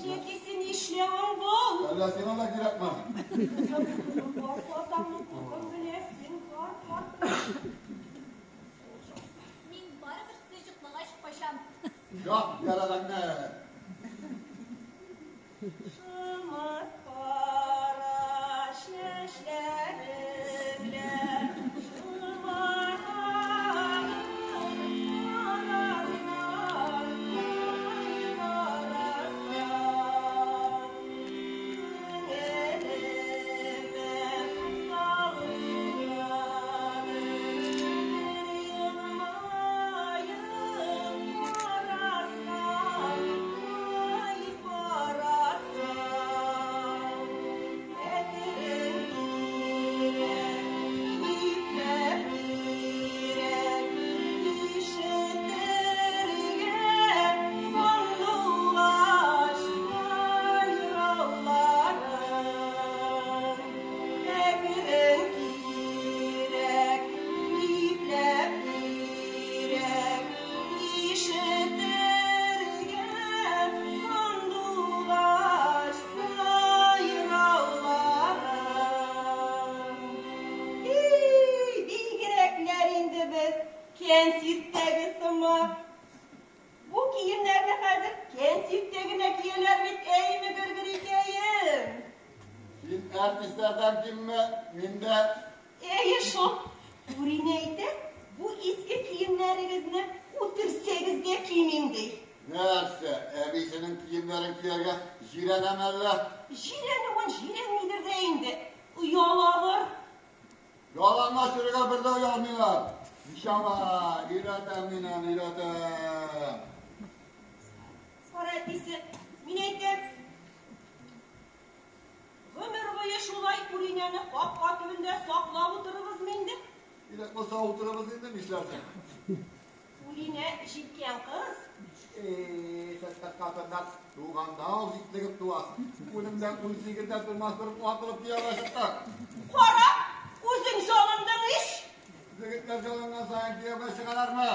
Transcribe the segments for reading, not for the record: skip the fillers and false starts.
Җә, әтисе, нишләвең бу? Әллә сиңа да кирәкме? Бар, атаңның кулын беләсең, бар, бар. Мин барыбер сез йоклагач качам. Як яраданны. Шомырт кара чәчләре белән шомарган карасан, ай карасан, күңелемә салынган бер елмаеп карасан, ай карасан, әкрен кирәк, ипләп кирәк, ишетергә сандугач сайрауларын. Әкрен кирәк, ипләп кирәк, ишетергә сандугач сайрауларын. И, бигрәкләр инде без, кәнсирттәге сымак. Бу киемнәрне хәзер кәнсирттә генә кияләр бит, әйме, Гөргөрикәем? Син артистлардан кимме? Мин дә. Әйе шул. Үринә әйтә, бу иске киемнәрегезне үтерсәгез дә кимим, ди. Нәрсә, әбисенең киемнәрен кияргә җирәнәме әллә? Җирәнүен җирәнмидер дә инде. Ояладыр. Ялангач йөрергә бер дә оялмыйлар. Ничава, өйрәтәм мин аны, өйрәтәм. Кара әтисе, мин әйтәм, гомер буе шулай Үринәне капка төбендә саклап утырырбызмы инде? Кирәк булса утырырбыз инде, нишләрсең? Үринә җиткән кыз. Эй, сез кыз-хатыннар туганда ук җитлегеп туасыз. Үлемдән 18-дә тумас борын атылып кияүгә чыктык. Кара, үзең жалындың ич. Егетләр жалынган саен кияүгә чыгалармы?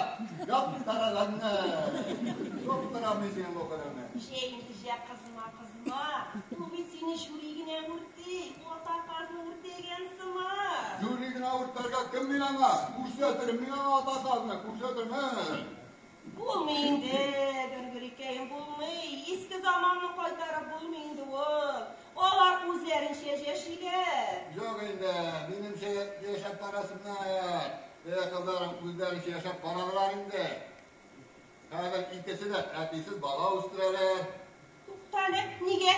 Яп таразанны. Юк торам мин синең бу көнеңне. Җә инде, җә, кызма, кызма. Ул бит сине җүри генә үрти, ата казны үртәгән сыман. Җүри генә үртәргә кем мин аңа? Күрсәтермен мин аңа ата казны, күрсәтермен. Булмый инде, Гөргөрикәем, булмый. Иске заманны кайтарып булмый инде ул. Алар үзләренчә яшиләр. Юк инде, минемчә яшәп карасыннар. Теге кызларым үзләренчә яшәп карадылар инде. Хәзер икесе дә әтисез бала үстерәләр. Туктале, нигә?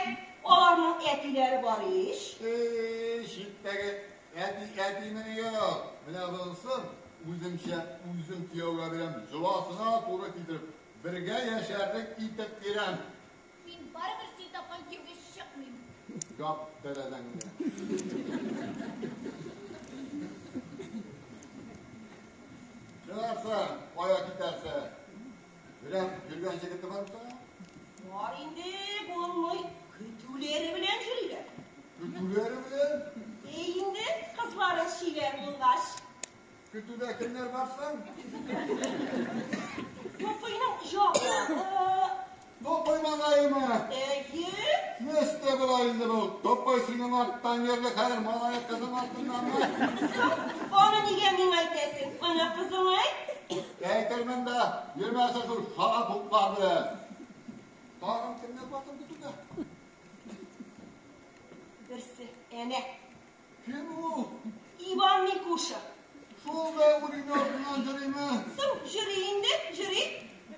Аларның әтиләре бар ич. Эй, читтәге әти әтинең юк. Менә булсын, үземчә үзем кияүгә бирәм, йоласына туры китереп, бергә яшәрлек итеп бирәм. Мин барыбер син тапкан кияүгә чыкмыйм. Яп тәрәзәңне. Чыгарсың, кая китәрсең? Белән йөргән егете бармы сиңа? Бар инде, булмый. Көтүләре белән йөриләр. Көтүләре белән? Әй инде, кызлары чибәр булгач. Көтүдә кемнәр бар соң? Тупыйның җагы. Тупый малаемы? Әйе. Нәрсә була инде бу? Тупый синең арттан йөрде, хәзер малае кызың артыннанмы? Соң, аны нигә миңа әйтәсең? Аны кызыңа әйт. Әйтермен дә, йөрмәсә шул шала туплар белән. Тагын кемнәр бар соң көтүдә? Берсе, әнә. Кем ул? Иван Микуша. Шул да Үринә артыннан йөриме? Соң, йөри инде, йөри.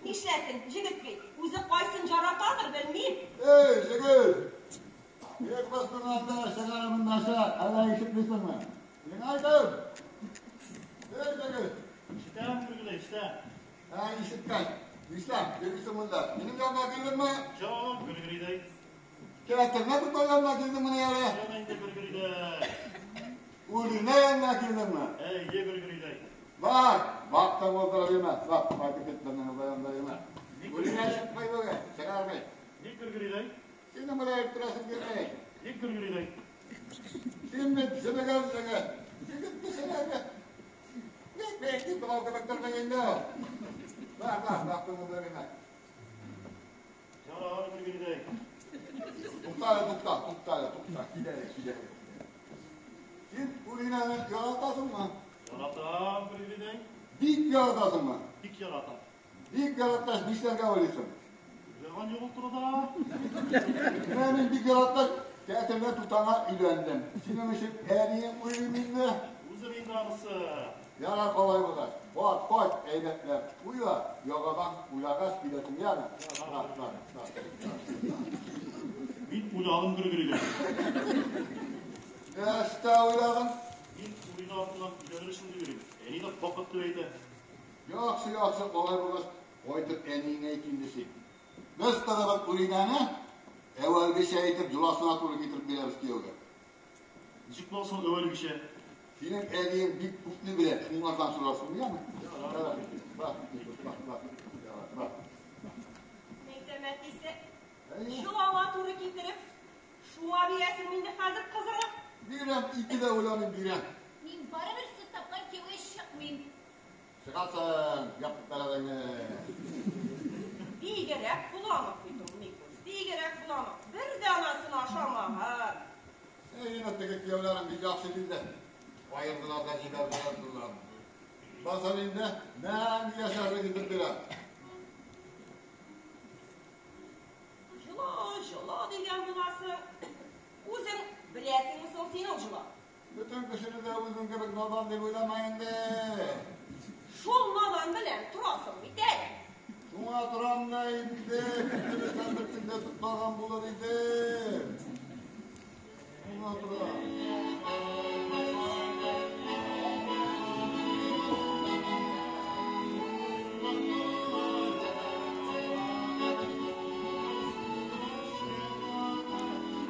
Нишләсен, җегет бит. Үзе кайсын яратадыр, белмим. Эй, җегет! Ник бастың анда, чыгарымын начар, әллә ишетмисеңме? Миңа әйтәм. Эй, җегет! Ишетәм, Гөргөри, ишетәм. Ә, ишеткән. Нишләп, йөрисең монда? Минем янга килдеңме? Юк, Гөргөридәй. Кирәктермә бит янына килдең моны әле. Юк инде, Гөргөридәй. Үринә янына килдеңме? Әйе, Гөргөридәй. Бар, бактың булдырып йөрмә. Бар, кайтып кит, безнең янында йөрмә. Үринә чыкмый бүген, чыгармый. Ник, Гөргөридәй? Синең белән әйттерәсең килми. Ник, Гөргөридәй? Син бит җебегән җегет. Җегет дисәләр. Ник бик дип болай кебек тормый инде. Бар, бар, бактың булдырып йөрмә. Ярар, Григорий. Тукта әле, тукта, тукта әле, тукта. Кил әле, кил әле. Син Уринәне яратасыңмы? Яратам, Григорий. Бик яратасыңмы? Бик яратам. Бик яраткач, нишләргә уйлыйсың? Уйлаган юк ул турыда. Менә мин бик яраткач, Кәтемә тутаңа өйләндем. Синең өчен әниең уйлыйм инде. Үзем инде анысы. Ярар, алай булгач. Бар, кайт, әйбәтләп уйла, яңадан уйлагач киләсең, яме? Бар, бар, бар. Мин уйладым, Григорий. Нәрсә уйладың? Мин Урина артыннан өйләнер өчен дип йөрим. Әни дә вакыт дип әйтә. Яхшы, яхшы, алай булгач, кайтып әниеңә әйт инде син. Без кызыбыз Уринәне әүвәлгечә итеп йоласына туры китереп бирәбез кияүгә. Ничек булсын әүвәлгечә? Синең әниең бик күпне белә, шуңардан сорарсың, яме? Бар, бар, бар, бар. Әйтәм, әтисе. Йолаңа туры китереп, шуңа бирәсең инде хәзер кызыңа. Бирәм, ике дә уйламыйм, бирәм. Мин барыбер сез тапкан кияүгә чыкмыйм. Чыгасың, яптык бәрәбеңне. Бигрәк боламык бит ул, Микуш, бигрәк боламык. Бер дә анасына ошамаган. Әй, инде теге кияүләрең бик яхшы инде. Аердылар да җибәрделәр шуларны. Басан инде мәңге яшәрлек итеп бирәм. Җола, җола дигән буласың. Үзең беләсеңме соң син ул җола? Бөтен кешене дә үзең кебек надан дип уйлама инде. Шул надан белән торасың бит әле. Шуңа торам да инде, көттерсәң бер көндә туктаган булыр иде. Шуңа торам.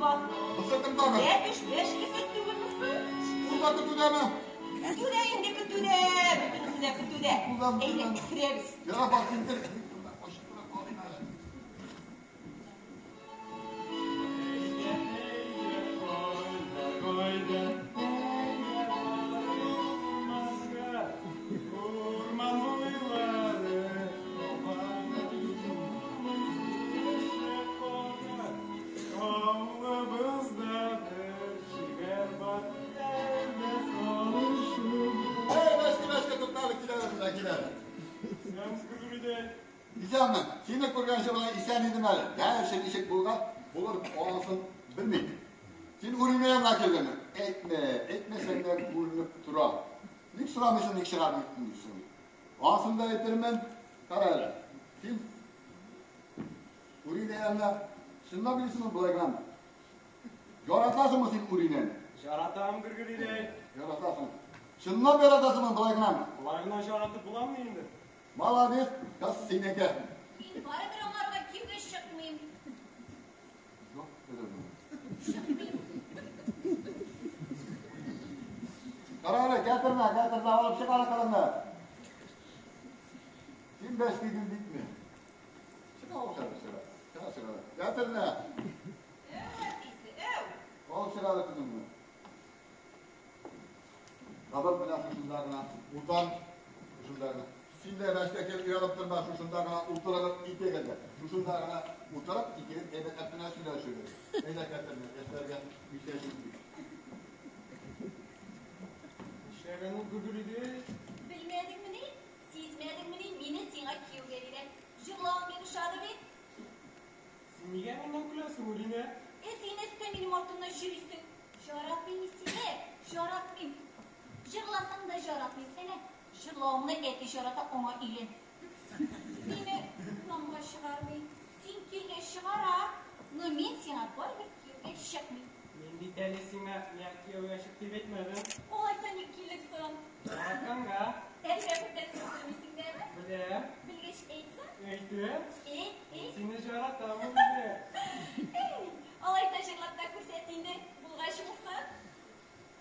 Бак, Бусы кем тагын? Бәкеш, бәшкесе түгелме соң? Ул да көтүдәме? Көтүдә инде, көтүдә, бөтенесе дә көтүдә. Әйдә, керәбез. Яра, бар, син кер. Ачып тора, калыйм әле. Урман буйлары Авылыбызда бер шигәр бар, әлдә салышып. Эй, бәшке, бәшке, туктале, киләбез менә, киләбез. Исәнмесез, Григорий. Исәнме? Сине күргәнче болай исән идем әле. Дәрше ничек булган, булыр, анысын белмим. Син Уринә янына килдеңме? Әйтмә, әйтмәсәң дә күренеп тора. Ник сорамыйсың, ник чыгармыйсың? Анысын да әйтермен. Кара әле. Син Уринә янына чынлап йөрисеңме болай гынамы? Яратасыңмы син Уринәне? Яратам, Григорий. Яратасың. Чынлап яратасыңмы болай гынамы? Болай гына яратып буламы инде? Молодец, кыз синеке. Мин барыбер аңарга кияүгә чыкмыйм. Юк, белмим. Чыкмыйм. Кара әле, кәтермә, кәтермә, алып чык әле кызыңны. Син бәш кидең битме? Чык, алып чык, чык. Чыга, чыга. Кәтермә. Әү, әтисе, әү. Алып чык әле кызыңны. Кабып менә шушында гына утан, шушында гына. Син дә бәшкә килеп оялып торма, шушында гына утырыгыз икегез дә. Шушында гына утырып, икегез әйбәтләп кенә сөйләшегез. Әйдә, кәтермә, яшьләргә нишләшегез бит. Нишләгән ул Григорий? Белмәдеңмени? Сизмәдеңмени? Мине сиңа кияүгә бирә. Җырлавың миңа ошады бит. Син нигә миннән көләсең, Уринә? Ә син өстә минем артымнан йөрисең. Яратмыйм мин сине, яратмыйм. Җырласаң да яратмыйм. Әнә, җырлавыңны әти ярата, аңа өйлән. Мине урамга чыгармый. Син килгәч чыгара. Но мин сиңа барыбер кияүгә чыкмыйм. Мин бит әле сиңа миңа кияүгә чык дип әйтмәдем. Алайса ник килдең соң? Яратканга. Әллә бүтән сүз белмисең дәме? Беләм. Белгәч әйтсәң? Әйтәм. Әйт, әйт. Сине яратам, Уринә. Әй, алайса җырлап та күрсәт инде, булгач булсын.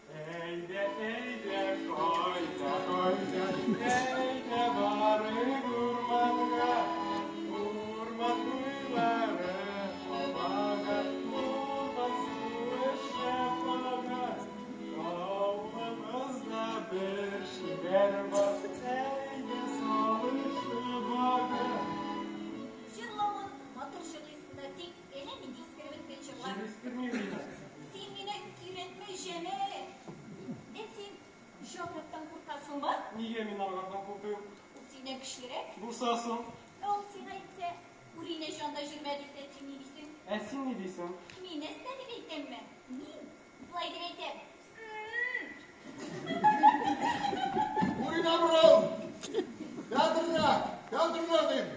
Әйдә, әйдә, кайда, кайда, әйдә барыйк урманга. Урман буйлары абага, урман суы шәфага. Авылыбызда бер шигәр бар, әйдә салышып ага. Җырлавын матур җырлыйсың да. Булса соң? Ә ул сиңа әйтсә, Үринә җанда җөрмә дисә, син ни дисең? Ә син ни дисең? Мин нәрсә дип әйтәмме? Мин болай дип әйтәм. Үринә борыл! Кәдернә! Кәдернә дим!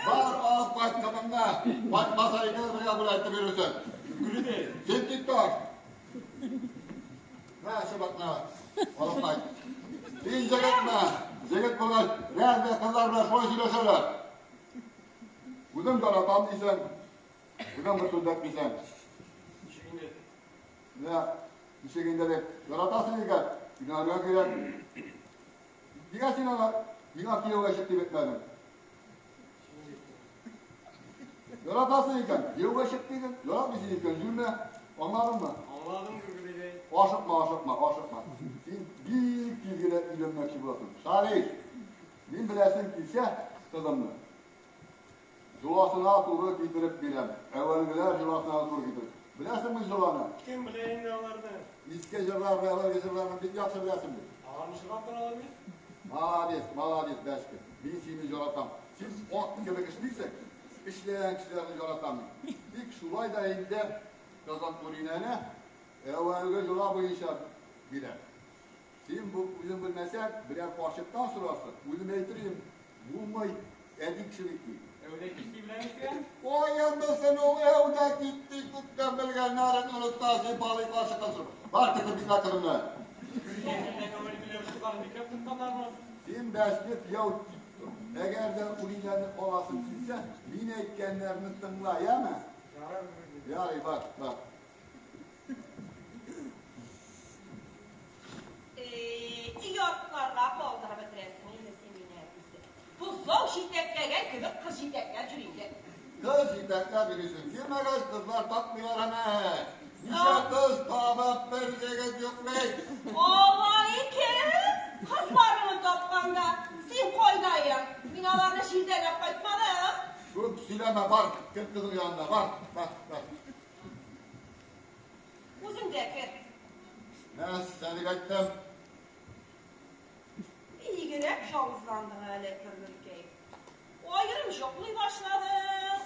Бар, алып кайт кызыңны! Кайтмаса икегез бергә бүләк итеп йөрерсең. Гөргери. Син тик тор! Мә, чыбыкны алып кайт. Син җегетме? Җегет булгач, рәзле кызлар белән шулай сөйләшәләр. Үзең яратам дисең, үзең бер сүз әйтмисең. Ничек инде? Менә ничек инде дип, яратасың икән, өйләнергә кирәк. Нигә син аңа, миңа кияүгә чык дип әйтмәдең? Яратасың икән, кияүгә чык дидең, яратмыйсың икән, йөрмә. Аңладыңмы? Аңладым, Гөргери. Ашыкма, ашыкма, ашыкма. Син бик тиз генә өйләнмәкче буласың. Шарик, мин беләсең килсә, кызымны җоласына туры китереп бирәм. Әүвәлгеләр җоласына туры китереп. Беләсеңме җоланы? Кем белә инде аларны? Иске җырларны, әүвәлге җырларны бик яхшы беләсең бит. Аларны җырлап торалар бит. Молодец, молодец, бәшке. Мин сине яратам. Син ат кебек эшлисең. Эшләгән кешеләрне яратам мин. Тик шулай да инде кызым Үринәне әүвәлге җола буенча бирәм. Син бу үзең белмәсәң, берәр карчыктан сорарсың. Үзем әйтер идем, булмый, әти кеше бит мин. Әүдә китте белән икән. Каян белсен ул әүдә китте, күптән белгәннәрен онытты, син балый карчыктан сора. Бар, китеп битмә кызымны. Гөргери әүвәлгеләр кызларын бикләп тотканнармы? Син бәшке кияү дип тор. Әгәр дә Үринәне аласың килсә, мин әйткәннәрне тыңла, яме? Ярар, Гөргери. Ярый, бар, бар. Оятларга калдырып бетерәсең инде син мине, әтисе. Бозау җитәкләгән кебек кыз җитәкләп йөри инде. Кыз җитәкләп йөрисең. Килмәгәч, кызлар тапмыйлар әнә. Ничә кыз табып бер егет юк бит. Алай икән, кызларыңны тапканда син кайда идең? Мин аларны җилдәләп кайтмадым. Күп сөйләмә, бар, кер кызың янына, бар, бар, бар. Үзең дә кер. Нәрсә дип әйттем? Бигрәк явызландың әле, Гөргеркәй. Аерым йоклый башладың.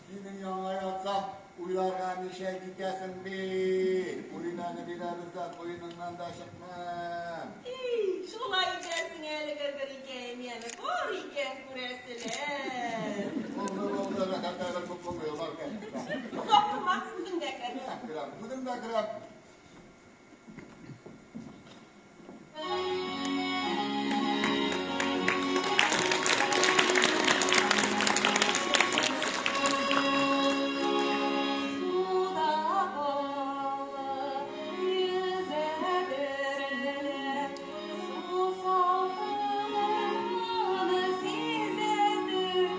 Синең яныңа ятсам, уйларга ничә китәсең бит. Үринәне бирәбез дә, куеныңнан да чыкмам. Ий, шулай итәсең әле, Гөргеркәем, яме бар икән күрәселәр. Булды, булды, рәхәтләнеп күп булмый, бар, кер. Озак торма, үзең дә кер. Керәм, үзем дә керәм. Суда балык йөзәдер ләлә, су салкынлыгын сизәдер,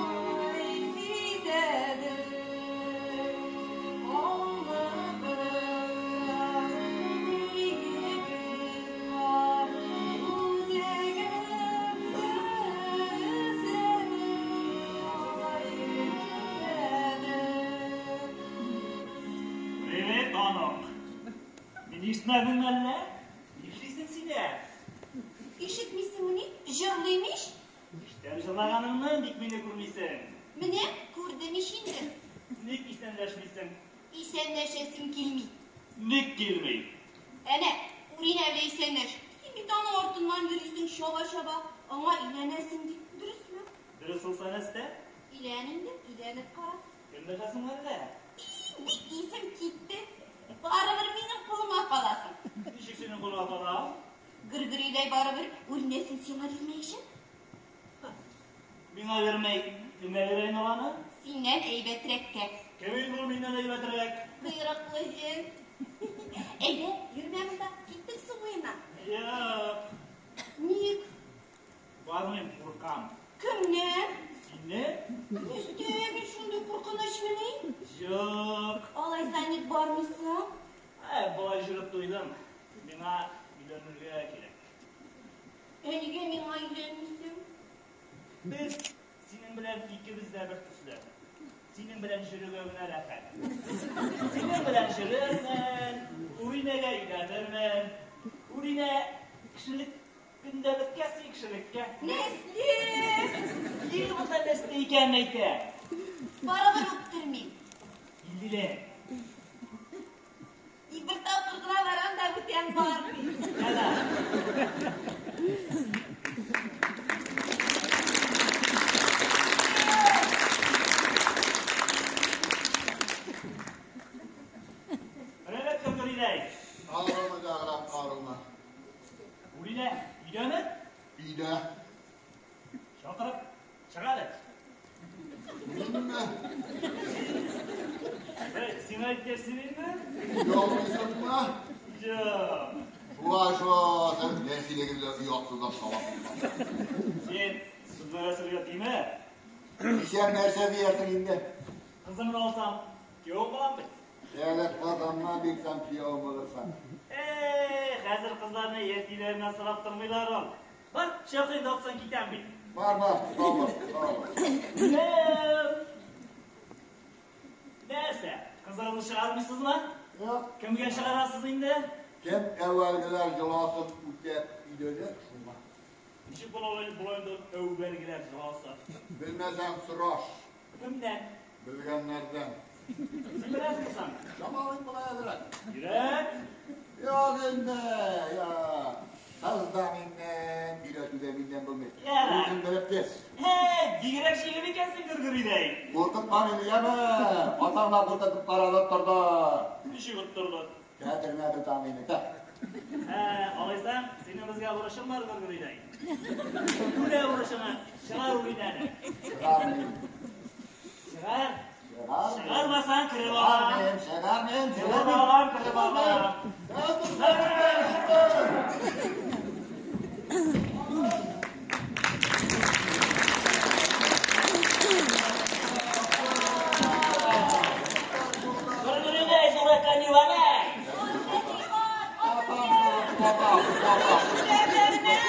ай сизәдер. Аллыбызда егет бар, үзәгемне өзәдер, ай өзәдер. Привет, Анок. Мине ишетмәдеңме әллә? Нишлисең син дә? Ишетмисеңмени? Җырлыйм ич. Ишетәм җырлаганыңны, ник мине күрмисең? Менә күрдем ич инде. Ник исәнләшмисең? Исәнләшәсем килми. Ник килми? Әнә, Үринә белән исәнләш. Син бит аның артыннан йөрисең чаба-чаба. Аңа өйләнәсең дип. Дөресме? Дөрес булса нәрсә? Өйлән инде, өйләнеп кара. Көнләшәсең әллә? И, бик исем китте. Барыбер минем кулыма каласың. Ничек синең кулга калам? Гөргөриләй барыбер Үринәсен сиңа бирмәячәк. Миңа бирмәй, кемгә бирә инде ул аны? Синнән әйбәтрәккә. Кем инде ул миннән әйбәтрәк? Койрыклы җен. Әйдә, йөрмә монда, киттек су буена. Юк, Ник? бармыйм, куркам. Кемнән? Синнән? Нистә мин шундый куркынычмыни? Юк. Алайса ник бармыйсың? Ә, болай жүреп туйдым. Миңа өйләнергә кирәк. Ә нигә миңа өйләнмисең? Без синең белән икебез дә бер төсле. Синең белән йөрергә генә рәхәт. Синең белән йөрермен, Үринәгә өйләнермен. Үринә кешелек Көндәлеккә, син кешелеккә. Нәсле! Кил монда нәрсә икәнен әйтә. Барыбер үптермим. Килделәр. Тик бер тапкыр гына барам да бүтән бармыйм. Әнә. Рәбәт Гөргөриләй. Арылма, Җаграм, арылма. Үринә, өйдәме? Өйдә. Чакырып чык әле. Минме? Эй, сиңа әйткәч инде? Ялгышыпмы? Юк. Шулай шул, син нәсилегеңне оятсызлап саласың. Син сүзләргә тимә. Исән нәрсә диярсең инде? Кызыңны алсам, кияү булам бит. Әле Казаннан бирсәм кияү булырсың. Эй, хәзер кызларны әтиләреннән сорап тормыйлар ул. Бар, чакырын да алсаң китәм бит. Бар, бар, сау бул, сау бул. Нәрсә, кызыгызны чыгармыйсызмы? Юк. Кемгә чыгарасыз инде? Кем әүвәлгеләр йоласын үтәп өйләнә, шуңа. Ничек була була инде әүвәлгеләр йоласы? Белмәсәң сораш. Кемнән? Белгәннәрдән. Син беләсеңме соң? Чамалыйм болай әзрәк. Йөрәк. Юк инде, юк. Кыз да миннән, өйрәтү дә миннән булмый. Ярар. Үзең белеп тез. Һей, бигрәк җиңел икәнсең, Гөргөридәй. Куркытма мине, яме. Атаң да куркытып карады торды. Ничек оттырды? Кәтермә тота мине. Ә, алайса, синең безгә бурычың бар, Гөргөридәй. Түлә бурычыңны, чыгар үринәне. Чыгармыйм. Чыгар. Чыгармыйм. Чыгармасаң, кереп алам. Чыгармыйм, чыгармыйм, Кереп алам, кереп алам. Гөргөридәй, дуракка не валяй. Җүләрләренә!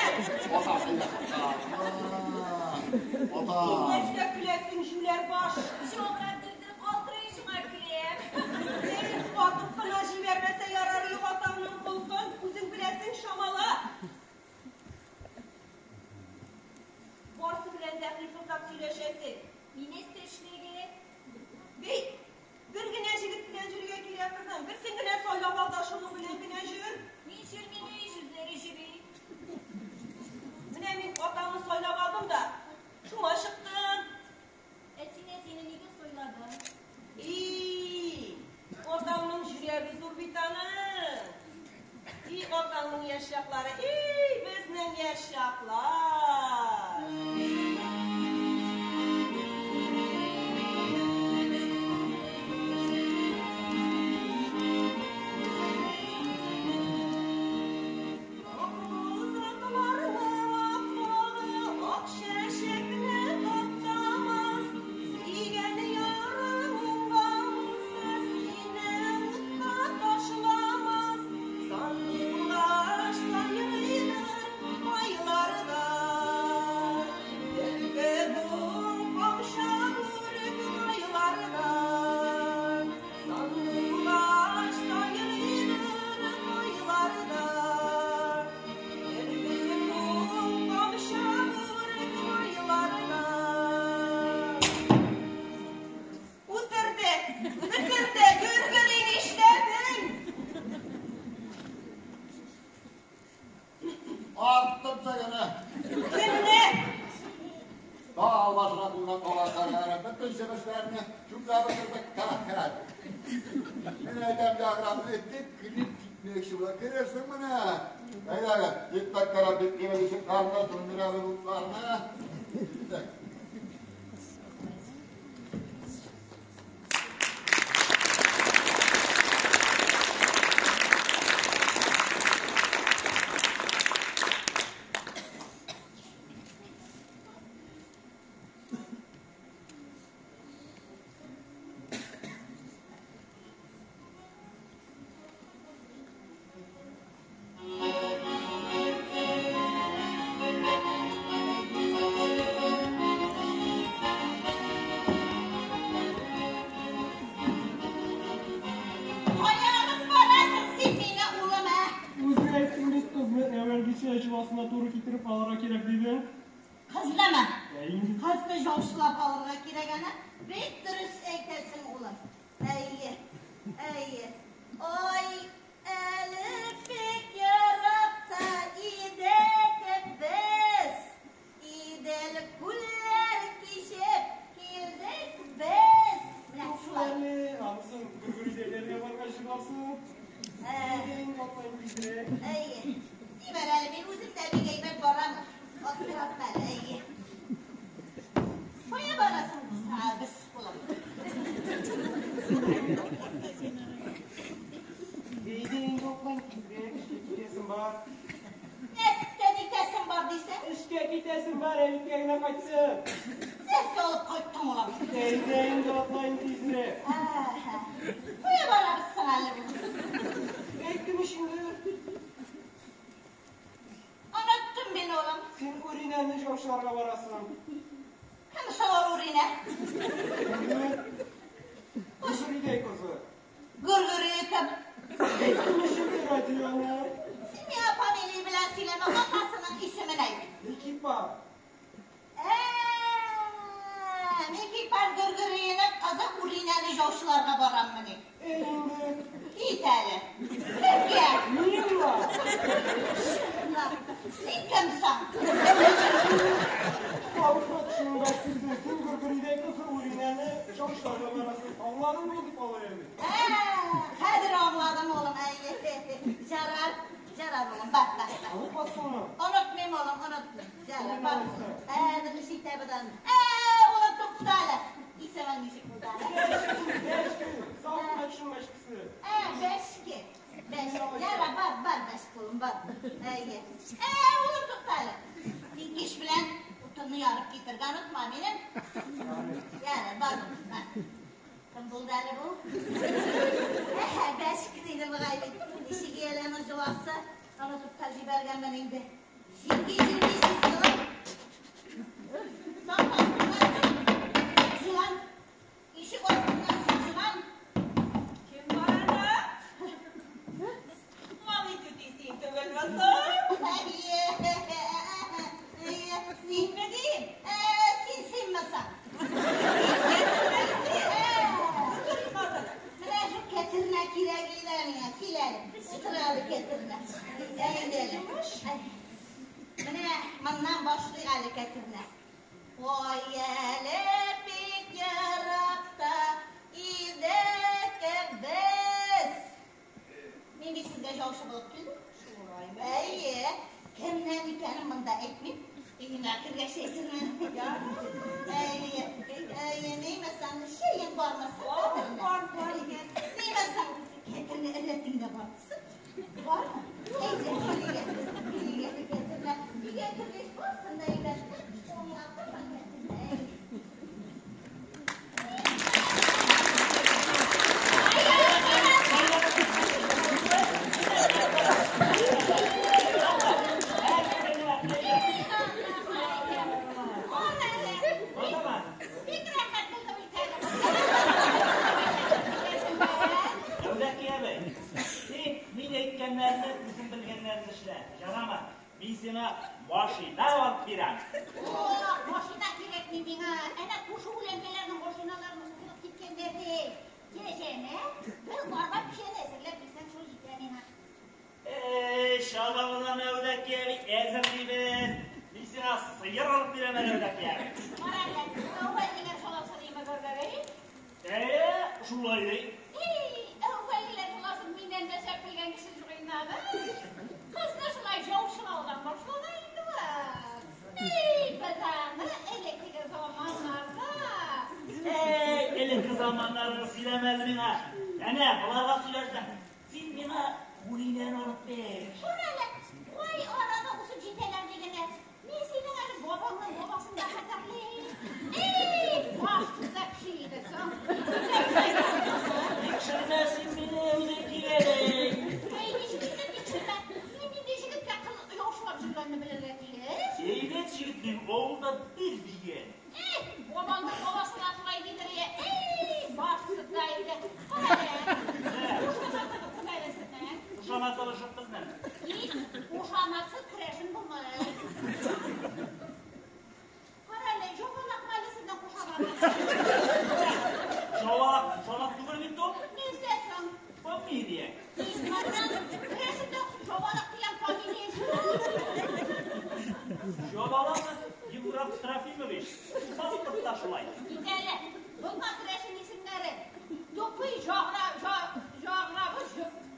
Ата. Нәрсә көләсең, җүләр баш? Җограп дер-дер калтырый, шуңа көләм. Эй, атып кына җибәрмәсә ярар юк атаңның холкын, үзең беләсең, чамала. Барсы белән дә хыйфылдап сөйләшәсең. Мин нәрсә эшләгән? Бит, бер генә җегет белән йөрергә кирәк, кызым. Берсен генә сайлап ал да шуның белән генә йөр. Мин йөрмим, үзләре йөри. Менә мин атаңны сайлап алдым да, шуңа чыктым. Ә син әтине нигә сайладың? И, атаңның йөрәге зур бит аның. И, атаңның яшь чаклары, и, безнең яшь чаклар. Акбуз атларның аппагы, ак чәчәкне таптамас. Сөйгән ярың уңган булса, сине утка ташламас. Сандугач сайрыйдыр кайларда. Төлке туң камша бүрек майларда. Сандугач сайрыйдыр кайларда. Төлке туң камша бүрек майларда. Үтерде, бетерде, Гөргөри нишләдең? Аттым сәгене. Кемне? Тал башына кунган алакайлары, бөтен чебешләрне чүпләп бетердек, кәһәт. Мин әйтәм, Җаграм, дип килеп китмәкче була. Керерсең менә. Әйдә, җитмәк карап битләре ишекләрне, сүндерәбез утларны. Киттек. Thank Кызны яхшылап алырга кирәк аны. Бик дөрес әйтәсең, улым. Әйе, әйе. Ой, әле бик еракта идек без. Идел күлләр кичеп килдек без. Менә шулай. Әле, анысын Гөргөридәйләргә баргач җырларсың. Әйдә инде, атлыйм тизрәк. Әйе. Җибәр әле, мин үзем дә бик әйбәт барам. Аптыратма әле, әйе. Кая барасың без, улым? Әйдә инде, атлыйм тизрәк, эшкә китәсем бар. Нәрсә китәсең бар дисең? Эшкә китәсем бар, әлеккә генә кайттым. Нәрсә алып кайттың, улым? Әйдә инде, атлыйм тизрәк. Кая барабыз соң әле? Әйттем ич инде. Оныттым мин, улым. Син Уринәне яучыларга барасың. Кем соң ул Уринә? Гөргөридәй кызы. Гөргөри кем? Әйттем ич инде, Радияне. Син миңа фамилия белән сөйләмә, атасының исемен әйт. Микипар. Микипар Гөргөриенең кызы Уринәне яучыларга бараммыни? Әй инде. Кит әле. Кемгә? Миңа. Чынлап, син кемсең? Халыкка төшенгәчсең, син Гөргөридәй кызы Уринәне яучыларга барасың. Аңладыңмы инде, Палай әби? Хәзер аңладым, улым. Ярар, ярар, улым, бар, бар, бар. Онытмассыңмы? Онытмыйм, улым, онытмыйм. Ярар, бар. Хәзер эш итәбез аны. Улым, тукта әле. Исемең ничек булды әле? Бәшке, савыкка төшенмәшкесе. Бәшке. Бәшке. Ярар, бар, бар, Бәшке, улым, бар. Әйе. Улым, тукта әле. Син кич белән утынны ярып китергә онытма минем. Ярар, бар, улым, бар. Кем булды әле бу? Бәшке диде бугай бит. Ничек әле аның җыласы? Онытып та җибәргәнмен инде. Җиңги, җиңги, җиңги. Таң астыннан чык. Җылан. Ишек астыннан чык, җылан. Кем бар анда? Малый түти син түгелме соң? Әйе, әйе. Синме дим? Син синме соң? Менә шу кәтернә кирәк иде миңа. Кил әле. Утыр әле кәтернә. Әйдә әле. Менә моннан башлыйк әле кәтернә. Ой, әле бик еракта идек без. Мин бит сезгә яучы булып килдем. Шулаймы? Әйе. Кемнән икәнен монда әйтмим. Өеңә кергәч әйтермен. Әйе. Әйе, неймәсәң, чәең бармы соң? Бар, бар, бар. Неймәсәң, кәтернә рәтең дә бармы соң? Бармы? Әйдә, өйгә. Өйгә кәтернә. Өйгә кергәч барсын да әйбәт. Аңлаттырма кәтернә. Әйе. Бик рәхәт булды бит әле. Дәүләт әби, син мин әйткәннәрне, үзең белгәннәрне эшлә. Ярама, мин сиңа машина алып бирәм. О, машина кирәкми миңа. Әнә күрше үләнкәләрнең машиналарын уздырып киткәннәр ди. Киләчәгенә бер арба печән әзерләп бирсәң, шул җитә миңа. Эй, чабабыздан Дәүләт әби, әзерлибез. Мин сиңа сыер алып бирәм әле, Дәүләт әби. Кара әле, әүвәлгеләр шаласы дими Гөргөри? Әйе, шулай ди. Эй, әүвәлгеләр шаласын миннән дә шәп белгән кеше юк инде аны. Кызны шулай яучылаудан башлана инде ул. Эй, без аны элеккеге заманнарда. Эй, элекке заманнарны сөйләмә әле миңа. Әнә, боларга сөйләрсең. Син миңа Уринәне алып бир. Кара әле, кай арада үсеп җитәләр дигәннәр. Мин синең әле бабаңның бабасын да хәтерлим. Эй, башсыз да кеше иде соң. Тикшермә син мине, Әүдәки әби. Эй, ничек инде тикшермә? Мин нинди җегеткә кыз яучылап йөргәнне белергә тиеш. Әйбәт җегет мин, авылда бер дигән. Эй, бабаңның бабасына шулай дидер я. Эй, башсыз да иде. Кара әле. Кушаматы кем әле сезнең? Кушаматы шул безнең. Ни? Кушамат түгел бит ул. Нәрсә соң? Фамилия. Ичмасам, керәшендә Жабалак дигән фамилия юк. Жабалаков Евграф Трофимович. Паспортта шулай. Кит әле. Булма керәшен исемнәре. Тупый жагра, жаграбыз,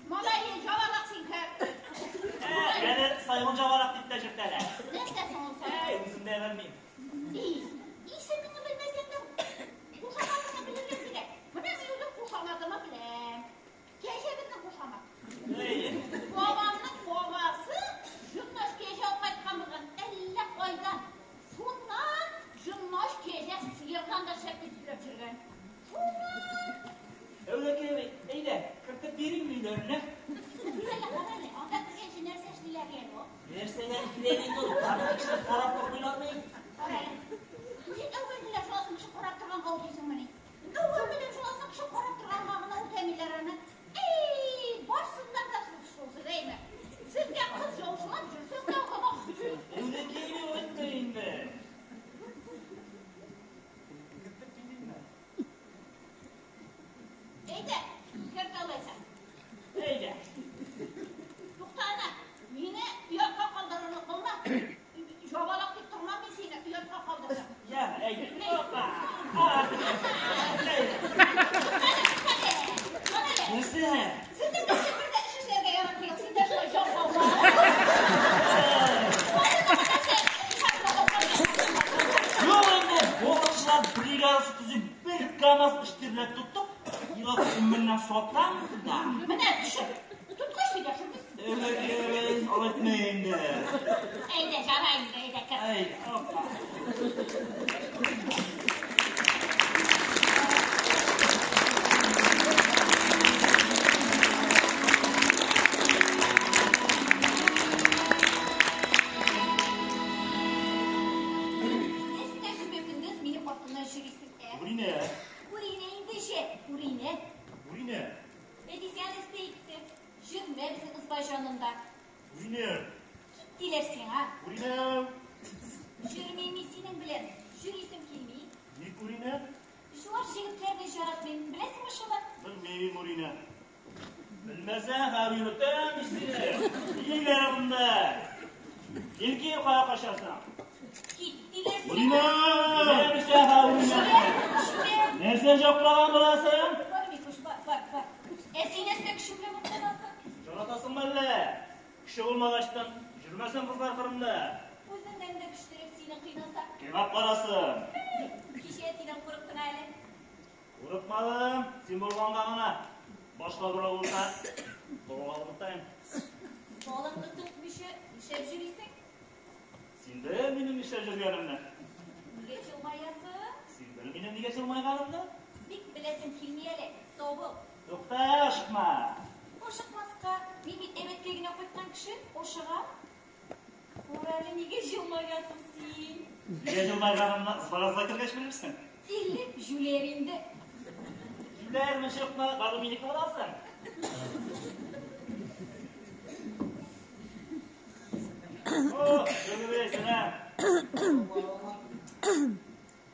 малае Жабалак син кер. Әле Саймон Жабалак дип тә йөртәләр. Нәрсә соң ул Әй, Саймон? үзем дә белмим. Исемеңне белмәсәң дә, кушаматыңны белергә кирәк. Менә мин үзем кушаматымны беләм. Кәҗә безнең кушамат. Әй, Бабамның бабасы Жоннаш кәҗә алып кайткан булган әллә кайдан. Шуннан Жоннаш кәҗә сыердан да шәп дип сөйләп йөргән. Шуннан. Әүләкәй әби, әйдә, кертеп бирим өйләренә. Әле кара әле, анда кергәнче нәрсә эшлиләр әле ул? Нәрсәләр килә инде ул? Аны кеше карап тормыйлармы? Кара әле. Син әүвәл белән шуласын кеше карап торганга үтисеңмени? Әүвәл белән шуласын кеше карап торганга гына үтәмиләр аны. Эй, барсыннар да шул шул, әйме? Сезгә кыз яучылап йөрсәң дә гөнаһ. Әүләкәй әби үтте инде. Кертеп биримме? Әйдә, керт алайса. Әйдә. Тукта ана, мине оятка калдырырлык булма. Жабалак дип тормам мин сине, оятка калдырсам. Я, әйдә. Опа. А, әйдә. Нәрсә? Сезнең дә бер дә эш эшләргә яратмый, син дә шулай жалкау. Юк инде, балыкчылар бригадасы төзеп бер КАМАЗ эштерләп тоттык. Килосы 10 меңнән сатам да. Менә төшеп, тоткач сөйләшербез. Әүләкәй әби, алай итмә инде. Әйдә, жарай инде, әйдә, кер. Әйдә, опа. Өстә көпә-көндез минем артымнан йөрисең, ә? Үринә. Үринә инде җә, үринә. Үринә. Әти сиңа нәрсә әйтте? Йөрмә безнең ызба җанында. Үринә. Кит диләр сиңа. Үринә. Йөрмим мин синең белән. Йөрисем килми. Ник Үринә? Җуаш егетләрне яратмыйм. Беләсеңме шуны? Белмим Үринә. Белмәсәң, хәзер өйрәтәм мин сине. Киләр монда. Кил, кил, кая качасың? Кит диләр сиңа. Үринә! Белмәсәң, хәзер Җүләр, өйрәтәм. җүләр. Нәрсә җаклаган буласың? Бар, Микуш, бар, бар, бар. Ә син нәрсә кеше белән мактанасың? Яратасыңмы әллә? Кеше булмагачтан йөрмәсең кызлар кырында. Үзеңнән дә көчлерәк сине кыйнаса. Кыйнап карасын. Кичә әтидән курыктың әле. Курыкмадым, син булганга гына. Башка берәү булса, балалар тотайым. Балыңны тотмыйча нишләп йөрисең? Син бел минем нишләп йөргәнемне. Нигә елмаясың? Син бел минем нигә елмайганымны. Бик беләсем килми әле. Сау бул. Тукта, ашыкма. Ашыкмаска. Мин бит әбәткә генә кайткан кеше, ашыгам. Кара әле, нигә елмаясың син? Нигә елмайганымны ызбагызга кергәч белерсең. Тиле җүләр инде. Җүләрме, чыкма, бары минеке буласың. О, Гөлбирә,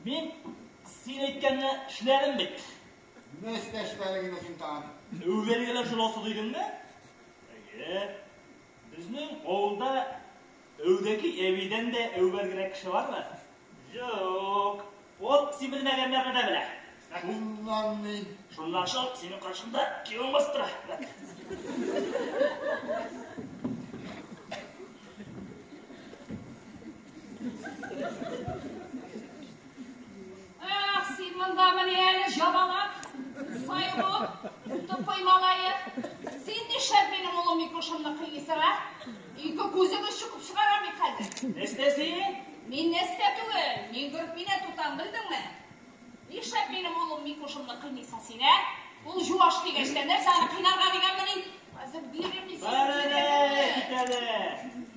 Мин син әйткәнне эшләдем бит. Нәрсә эшләдең инде син тагын? Әүвәлгеләр шуласы дидеңме? Әйе. Безнең авылда Әүдәки әбидән дә әүвәлгерәк кеше бармы? Юк. Ул син белмәгәннәрне дә белә. Шуннан ни? Шуннан шул синең каршыңда киявең басып тора. Ах, син мондамыни әле, Жабалак? Сайгул, тупый малае. Син нишләп минем улым Микушымны кыйныйсың, а? Ике күзеңне чукып чыгарам бит хәзер. Нәрсә син? Мин нәрсә түгел, мин Гөрпинә тутам, белдеңме? Нишләп минем улым Микушымны кыйныйсың син, ә? Ул җуаш дигәч тә нәрсә аны кыйнарга дигәнмени? Хәзер бирәм мин сиңа. Бар әле, кит әле.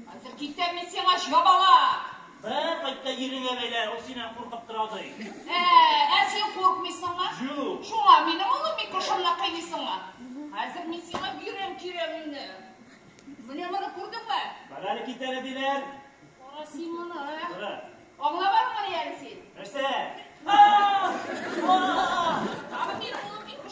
Хәзер китәм мин сиңа, Жабалак. Бер кайтта иреңә бәйләр, ул синнән куркып тора ди. Ә син куркмыйсыңмы? Юк. Шуңа минем улым Микушымны кыйныйсыңмы? Хәзер мин сиңа бирәм кирәгеңне. Менә моны күрдеңме? Бар әле, кит әле диләр. Кара син моны, ә? Кара. Аңлап бармы әле син? Нәрсә? Тагын минем улым Микушымны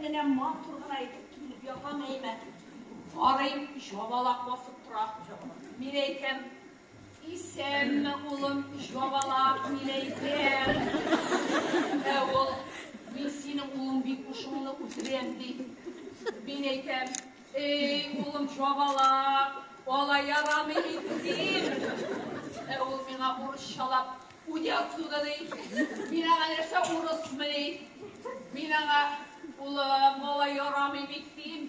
генә матур гына итеп килеп ятам әйме. Карыйм, җабалак басып тора. Мин әйтәм, исәнме, улым, җабалак, мин әйтәм. Ә ул, мин синең улың Бикушыңны үтерәм, ди. Мин әйтәм, эй, улым җабалак, алай ярамый бит, дим. Ә ул миңа урысчалап, уйди отсюда, ди. Мин аңа нәрсә урысмы, ди. Мин аңа, улым, алай ярамый бит, дим.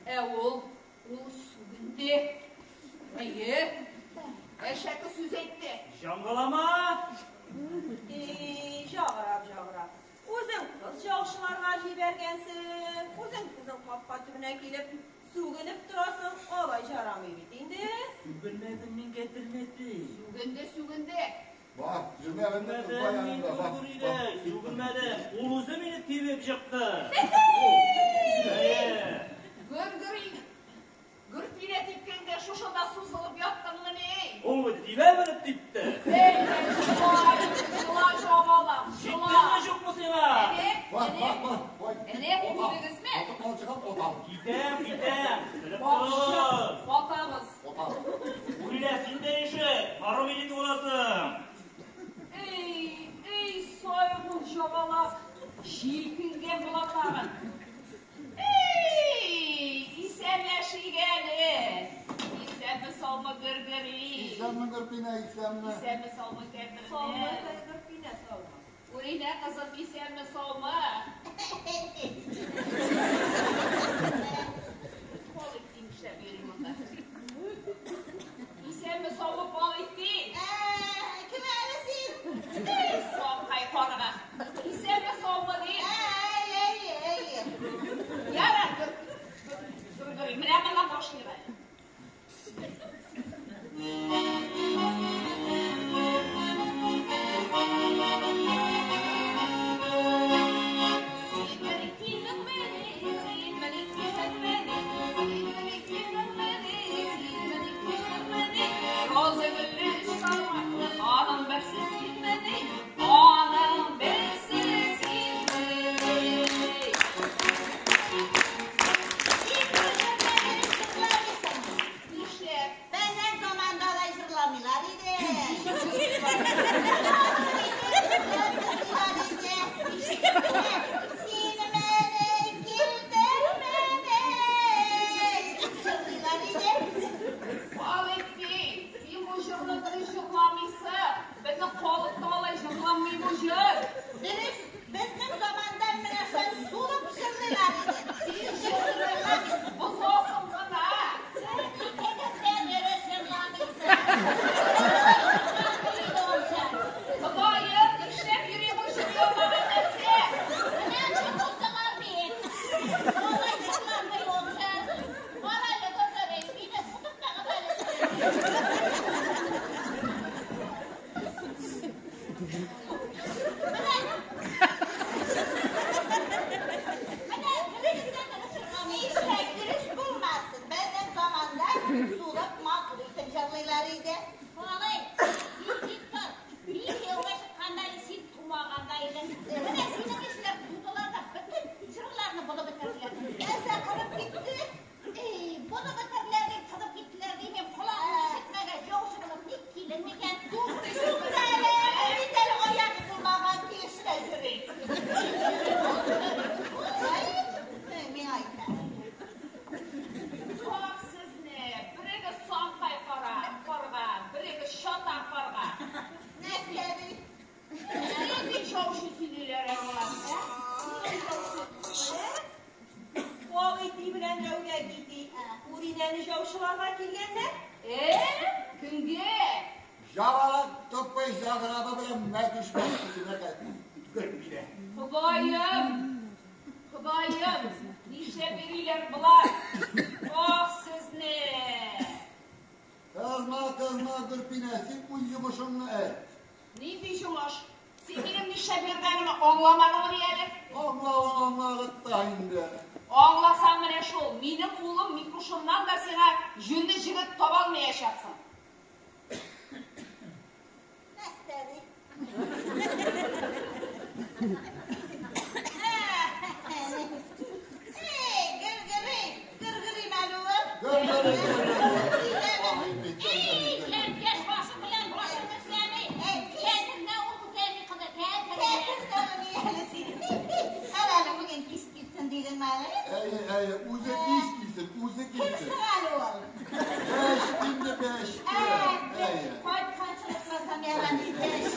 Ә ул сүгенде. Әйе, әшәке сүз әйтте. Җаңгылама! Эй, җагырап, җагырап. Үзең кыз яучыларга җибәргәнсең, үзең кызың капка төбенә килеп, сүгенеп торасың, алай ярамый бит инде. Сүгенмәдем мин кәтернәти. Сүгенде, сүгенде. Бар, йөрмәгәндә кыз Сүгенмәдем мин баянында, бар, Гөргөридәй, бар. сүгенмәдем. Ул үзе мине тибеп чыкты. Әйе. Гөргөри, гөрпинә типкәнгә шушында сузылып яттыңмыни? Ул бит тибә белеп типте. Әй, жыла, жыла, җабалак, жыла. Җиттеме юкмы сиңа? Әне, Бар, әне, бар, бар. Ой, әне, күрдегезме? Атып алып чыгам, отам. Китәм, китәм. Белеп Бакча, торыгыз. атабыз. Отам. Үлә, син дә ишет. Бару мине буласың. Эй, эй, сайгул җабалак, җилкенгән була тагын. Эй, исәнләшик әле. Исәнме, саумы, Гөргөри? Исәнме, Гөрпинә, исәнме? Исәнме, саумы, Саумы, Кәтернә? Гөрпинә, саумы. Үринә кызым, исәнме, саумы? Палык нишләп йөри монда? Исәнме, саумы, Палык? Кем әле син? Эй, самкай карга. Исәнме, саумы, ди. Әй, әй, әй. Ярар, Гөргөри, менә моннан башлыйк әле. Син бер килдеңмени, син бер килдеңмени, син бер килдеңмени, син бер килдеңмени? Роза гөлле өч тармак, аның берсе синмени, аның берсе синмени? Син бу җырны дөрес җырламыйсың. Нишләп? Безнең заманда алай җырламыйлар иде. Матур итеп җырлап җырлыйлар иде. Син мине килдеңмени? Дип җырлыйлар иде. Палыки, син бу җырны дөрес җырламыйсың. Безнең халыкта алай җырланмый бу җыр. Дөрес, безнең заманда менә шулай сулып җырлыйлар иде. Син җырны бозасың гына. Син икегез дә дөрес җырламыйсың. Җырламый иде ул җыр. Ходаем, нишләп йөри бу җыр язмаган нәрсә? Менә тотылдылар бит. Алай җырланмый ул җыр. Кара әле, Гөргөри, мине утыртагыз әле. Менә Менә берегез дә дөрес җырламый. Нишләп дөрес булмасын? Безнең заманда сулып матур итеп җырлыйлар иде. Малай, син тик тор. Мин кияүгә чыкканда әле син тумаган да идең. Менә синең ишләр тудылар да бөтен җырларны бозып бетерделәр. Нәрсә кырып китте? Эй, бозып бетерделәр дип тынып киттеләр ди. Мин колагым ишетмәгәч, яучы булып ник килдең микән? Тукта әле, бит әле аягы булмаган килешенә йөри. Ай, миңа әйтә. Ах сезне, берегез саңкай кара, карга, берегез чатан карга. Нәрсә ди? Нинди шау-шу сөйлиләр ә болар, ә? Нинди шау-шу? Палыки белән Рәүдә кити. Үринәне яучыларга килгәннәр. Э, кемгә? Җабалак тупый җагырабы белән мәкүш башкысына Гөрпинә. Ходаем, Ходаем, нишләп йөриләр болар? Ах сезне! Кызма, кызма, Гөрпинә, син үз йомышыңны әйт. Нинди йомыш? Син минем нишләп йөргәнемне аңламадыңмыни әле? Аңлавын аңладык та инде. Аңласаң менә шул, минем улым Микушымнан да сиңа җүнле җегет таба алмаячаксың. Нәрсә ди? Эй, башы белән башың эшләми. Кәтернә ул үтәми кызы, кәтернә. Кәтернәме әле син? Карале, бүген кич килсен дидең әле? Әйе, әйе, үзе кич килсен, үзе Кем килсен. соң әле ул? Беш инде бешке. Әйе. Кайтканчы онытмасам ярамый, беш.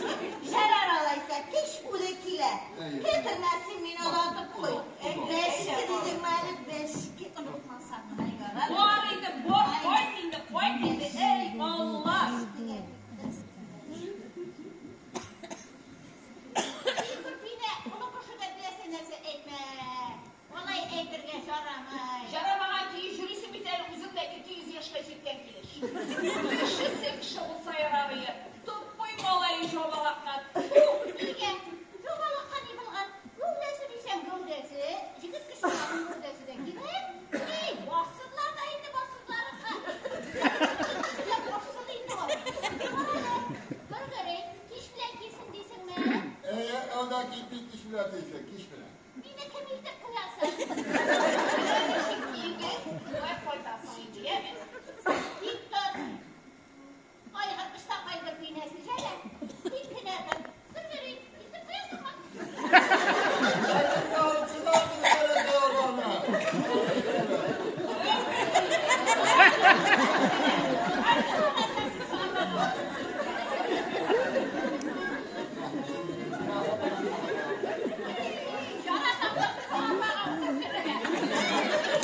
Ярар алайса, кич үзе килә. Әйе. Кәтернә, син мине озатып куй. Озат. Бешке дидең әле, бешке онытмасам гына ярар. Бар инде, бар, кайт инде, кайт инде. Эй, Алла! Син, Гөлфинә, олы кешегә теләсә нәрсә әйтмә. Алай әйтергә ярамый. Жарамаган киеш йөрисең бит әле, үзең дә 200 яшькә җиткән килеш. Кешесе кеше булса ярар. Тупый малай жабалакка. Нигә? Югалыкка ни булган? Гәүдәсе дисәң гәүдәсе, егет кешенең гәүдәсе дә кирәк. Эй, башсызлар да инде башсызларга. Башсыз инде ул. Гөргөри, кич белән килсен дисеңме? Әйе, анда китте кич белән дисең, кич белән. Мине кем илтеп куясың? Ничек инде? Болай кайтасың инде, яме? Тик тор. Айгыр кышта кайгыр пинәсе җәлә. Тик кенә тор. Гөргөри, илтеп куясыңмы? Кәтернә алып чыгардың әле аларны. Яратам да арбага утырып йөрергә.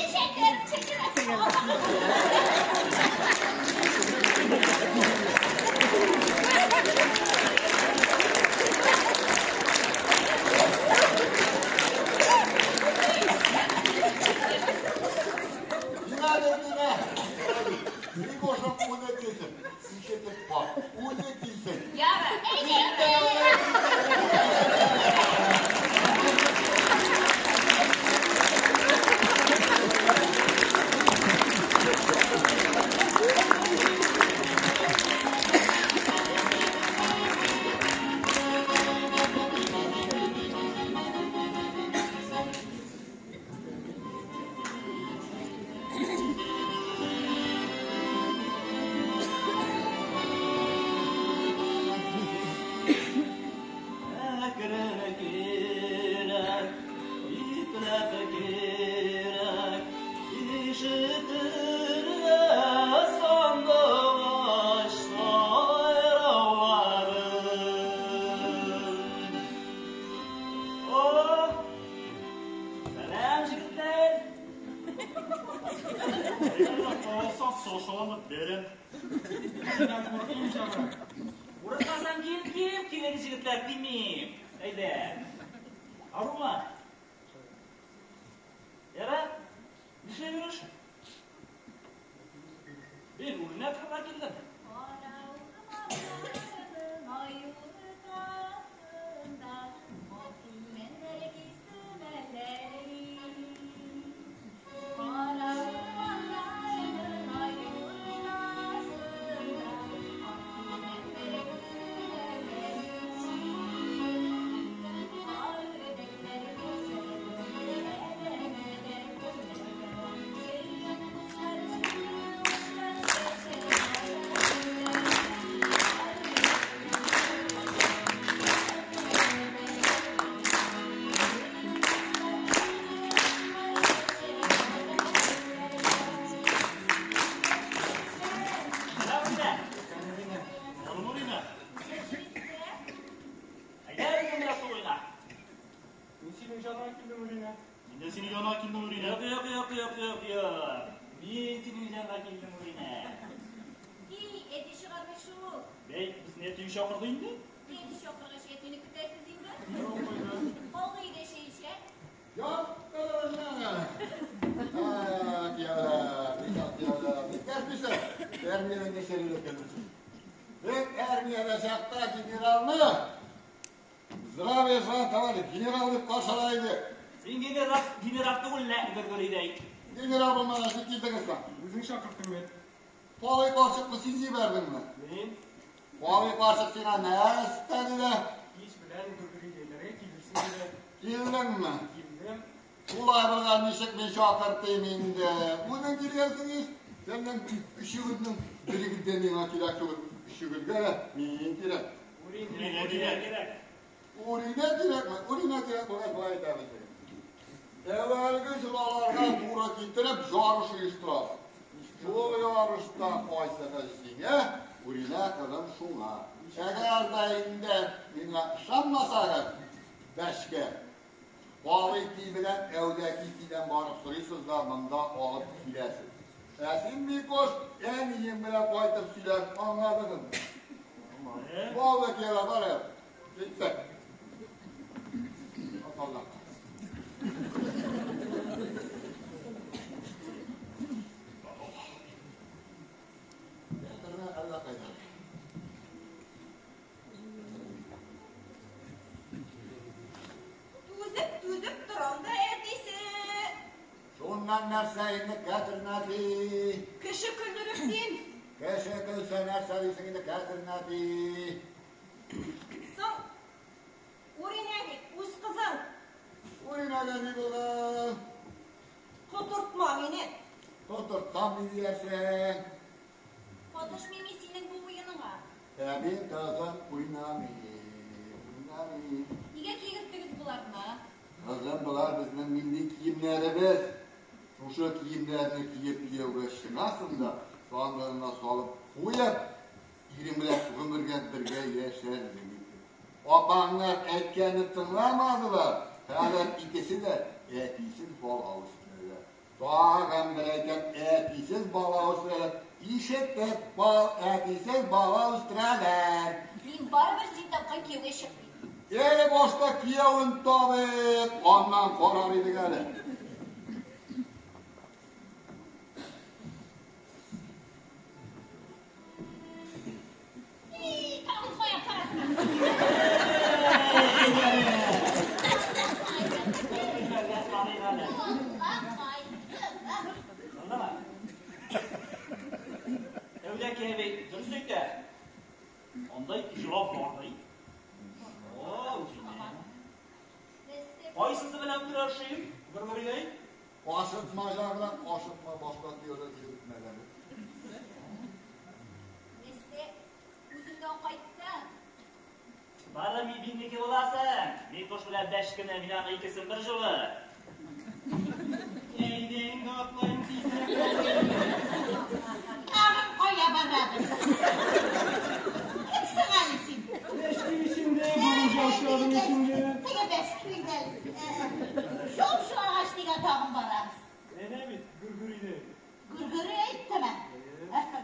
Ишәкләрем чәчрәп. Димә, димә. Бик ошап үзе килсен. Ишетеп бар. Үзе килсен. Ярар. Әкрен кирәк, ипләп кирәк, ишетелә сандугач сайраулары. О, сәлам, җегетләр! Шошаланып берем. Синнән куркыйм, җаным. Курыкмасаң кил, кил, килегез, җегетләр, тимим. Әйдә. Арумы? Яра, нишләп йөреш? Мин Үринә турына килдем. Кара урманнарның ай уртасында ак имәннәр кистем әлләри. Кара урманнарның ай уртасында ак имәннәр кистем әлләри. Кар өрдәкләр күрсә, Җыен кызлар җыелышлар чәчәк Сәлам, Үринә. Үринә. Арумы, Үринә? Әйдә, безнең белән су уйна. Мин синең яныңа килдем, Үринә. Мин дә синең яныңа килдем, Үринә. Юк, юк, юк, юк, юк, юк. Мин синең яныңа килдем, Үринә. И, әти чыгармый шул. Бәй, безне әти чакырды инде. Әти чакыргач, әтине көтәсез инде. Юк, кайда? Алгы өйдә чәй эчә. Як, кияүләр, кияүләр. Бик дәшмисең. Армиядән ничә өйрәткәнсең. Бик армиядә чакта генералны Здравия желаю, товарищ, генерал дип каршыла иде. Син генерал, генерал түгел лә, Гөргөридәй. Генерал булмагач, ник килдегез соң? Үзең чакырттың бит. Палый карчыкны син җибәрдеңме? Мин Палый карчык сиңа нәрсә диде? кич белән Гөргөридәйләргә килерсең диде. Килдеңме? Килдем. Шулай булган ничек мин чакыртыйм инде. Үзең килгәнсең ич. Синең өчегезнең берегез дә миңа кирәк түгел. Өчегезгә дә мин кирәк. Уринә кирәк. Уринә кирәкме? Уринә кирәк булгач, болай итәбез. Әүвәлге йолаларга туры китереп ярыш оештырабыз. Шул ярышта кайсыгыз җиңә, Уринә кызым шуңа. Әгәр дә инде миңа ышанмасагыз, бәшкә Калый ти белән әүдәки тидән барып сорыйсыз да монда алып киләсез. Ә син, Микош, әниең белән кайтып сөйләш, аңладыңмы? Булды, килә, бар. Киттек. Алла. Кәтернә әллә кайда. Түзеп, түзеп торам да әтисе. Шуннан нәрсә инде, Кәтернә ти? Кеше көлдереп син. Кеше көлсә нәрсә дисең инде, Кәтернә ти? Соң, Уринә бит, үз кызың. Уринәгә ни булган? Котыртма мине. Котыртам ни диярсең? Катышмыйм мин синең бу уеныңа. Ә мин кызым уйнамыйм, уйнамыйм. Нигә кигерттегез боларны? Кызым, болар безнең милли киемнәребез. Шушы киемнәрне киеп кияүгә чыгасың да, сандыгыңа салып куеп, ирең белән гомергә бергә яшәрсең. Апаңнар әйткәнне тыңламадылар. Хәзер икесе дә әтисез бала үстерәләр. Тагын бер әйткән, әтисез бала үстерәләр. Ишетеп кал, әтисез бала үстерәләр. Мин барыбер син тапкан кияүгә чыкмыйм. Әле башта кияүен табып, аннан карар идек әле. И, тагын кая карасың? Аллакай, кызым. Аңлама. Әүдәки әби дөрес әйтә. Андай йола бар ди. О, үзенә. Кайсысы белән көрәшим? Гөргөридәй? Ашыкма җаграк, ашыкма, башка кияүдә килеп бетмәде әле. Нәрсә, үзеңнән кайттың? Бары минеке буласың. Микош белән бәшкене мин аны икесен бер җылы. Әйдә инде атлыйм тизрәк. Тагын кая барабыз? Кемсең әле син? Бәшке эчендә, бу яучыларның эчендә. Теге бәшке бит әле. Шуп-шу агач нигә тагын барабыз? Әнә бит, Гөргөрине. Гөргөри әйттеме?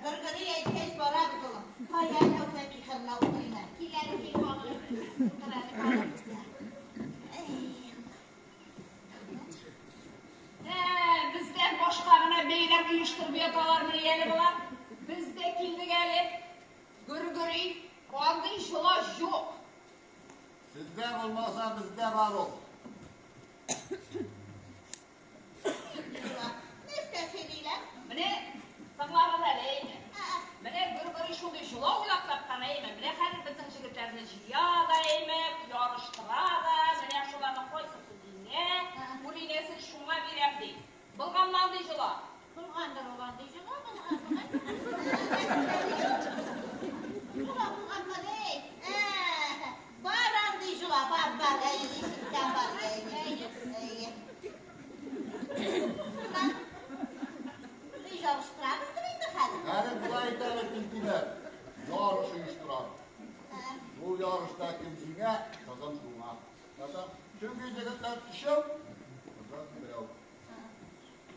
Гөргөри әйткәч барабыз, улым. Кая әүдәки кырына утырыйм. Кил әле, кил балам. Утыр әле, балам. Бездән башка гына бәйрәм оештырып яталармыни әле болар? Без дә килдек әле. Гөргөри, андый йола юк. Сездә булмаса, бездә бар ул. Нәрсә сөйлиләр? Менә тыңлагыз әле, әйме. Менә Гөргөри шундый йола уйлап тапкан, әйме. Менә хәзер безнең җегетләрне җыя да, әйме, ярыштыра да, менә шуларның кайсысы җиңә, Уринәсен шуңа бирәм ди. Булганмы андый йола? Булгандыр ул андый йола, булган, булган. Була булганмы ни? Бар андый йола, бар, бар, әйе, ишеткән бар, әйе, әйе. Шуннан ни ярыштырабыздыр инде хәзер? Хәзер болай итәбез, тинтиләр. Ярыш оештырабыз. Бу ярышта кем җиңә, кызым шуңа. Чөнки егетләр өчәү, кызым берәү.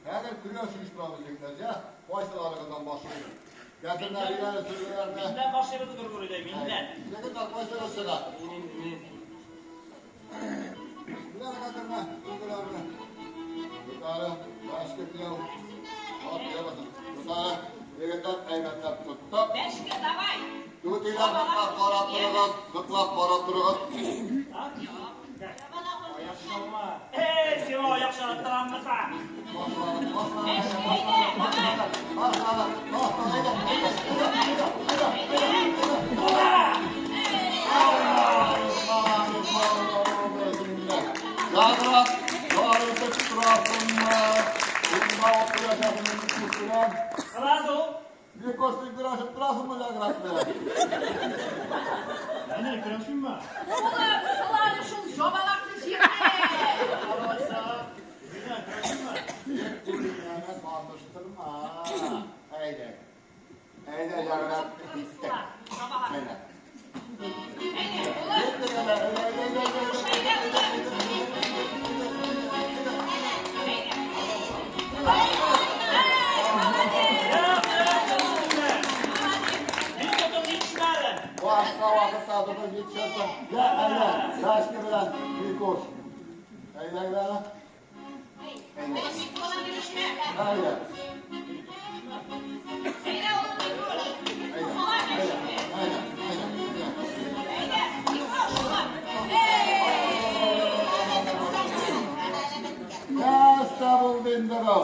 Хәзер көрәш оештырабыз, егетләр, я? Кайсыларыгыздан башлыйбыз? Кәтернә бирәбез сөлгеләрне. Миннән башлыйбыз, Гөргөридәй, миннән. Егетләр, кайсыгыз чыга? Мин, мин. Менә кәтернә, сөлгеләрне. Тотары, башка кияү. Ат ябасын. Тотары, егетләр, әйбәтләп тоттык. Бәшкә, давай. Түтиләр, ныклап карап торыгыз, ныклап карап торыгыз. Аяк чалма. Эй, сиңа аяк чалттыраммы соң? Башладык, башладык, Бәшкә, әйдә, давай. башладык, башладык, әйдә, әйдә, әйдә, әйдә, әйдә, әйдә. көрәшеп торасыңмы җаграк белән? Әнә, көрәшимме? Улым, сыланы шул җабалакны җиргә. Алайса, Үринә, көрәшимме? Үринәне таныштырма. Әйдә. Әйдә, җаграк киттек. Әйдә. Әйдә, улым. Әйдә, әйдә, Мин тотып җитешмәдем. Башка вакытта тотып җитешерсең. Я, әйдә, Сашка белән Микуш. Әйдә, әйдә. Әйдә. Әйдә. Әйдә, улым, Микуш. Әйдә. Сыла Әйдә. мәчетне. Әйдә. Әйдә. Әйдә, Микуш, улым. Эй! Нәрсә булды инде бу?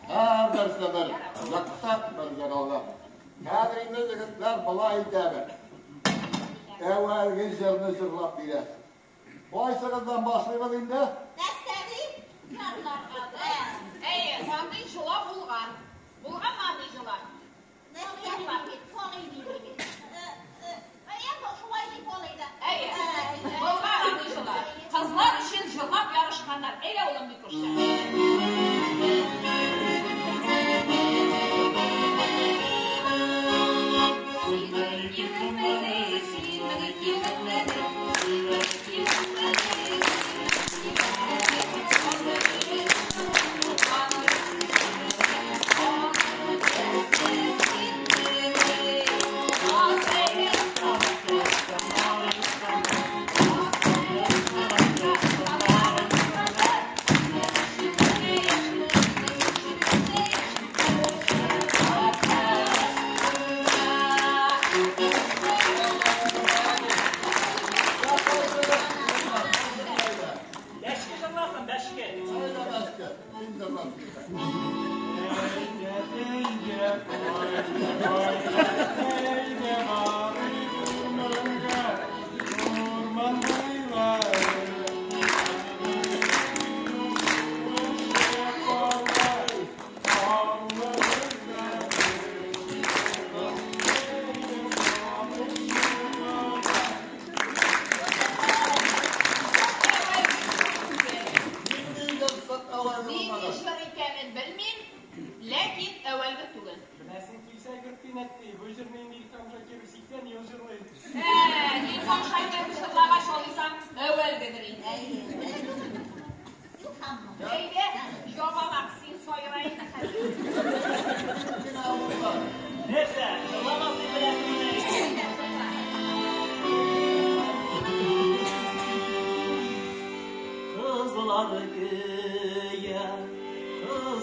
Һәрберсе бер яктап бер җырылды. Хәзер инде егетләр болай итәбез. Әүвәлге җырны җырлап бирәсез. Кайсыгыздан башлыйбыз инде? Нәрсә ди? Әйе, андый җола булган. Булганмы андый җола? Нәрсә ди? Фагый ди бит. Әйе, шулай дип алай да. Әйе, булган андый җола. Кызлар өчен җырлап ярышканнар. Әйдә, улым, Микуша. Бәшке җырласын, бәшке. Әйдә, Бәшке, син җырлап бир. Әйдә, әйдә, әйдә, әйдә, барыйк урманга, урман буйлары. Нинди җыр әүвәлге Нинди булмаган? җыр икәнен белмим, ләкин әүвәлге түгел. Беләсең килсә, Гөрпинәтти, бу җырны инде Илһам Шакиров 80 ел җырлый. Илһам Шакиров җырлагач алыйсаң, әүвәлгедер инде. Илһаммы? Әйдә, ябалак, син сайра инде хәзер. Кенә авыллар. Нәрсә, җырламас дип беләсеңме? Әйдә, җырла. Кызлар көя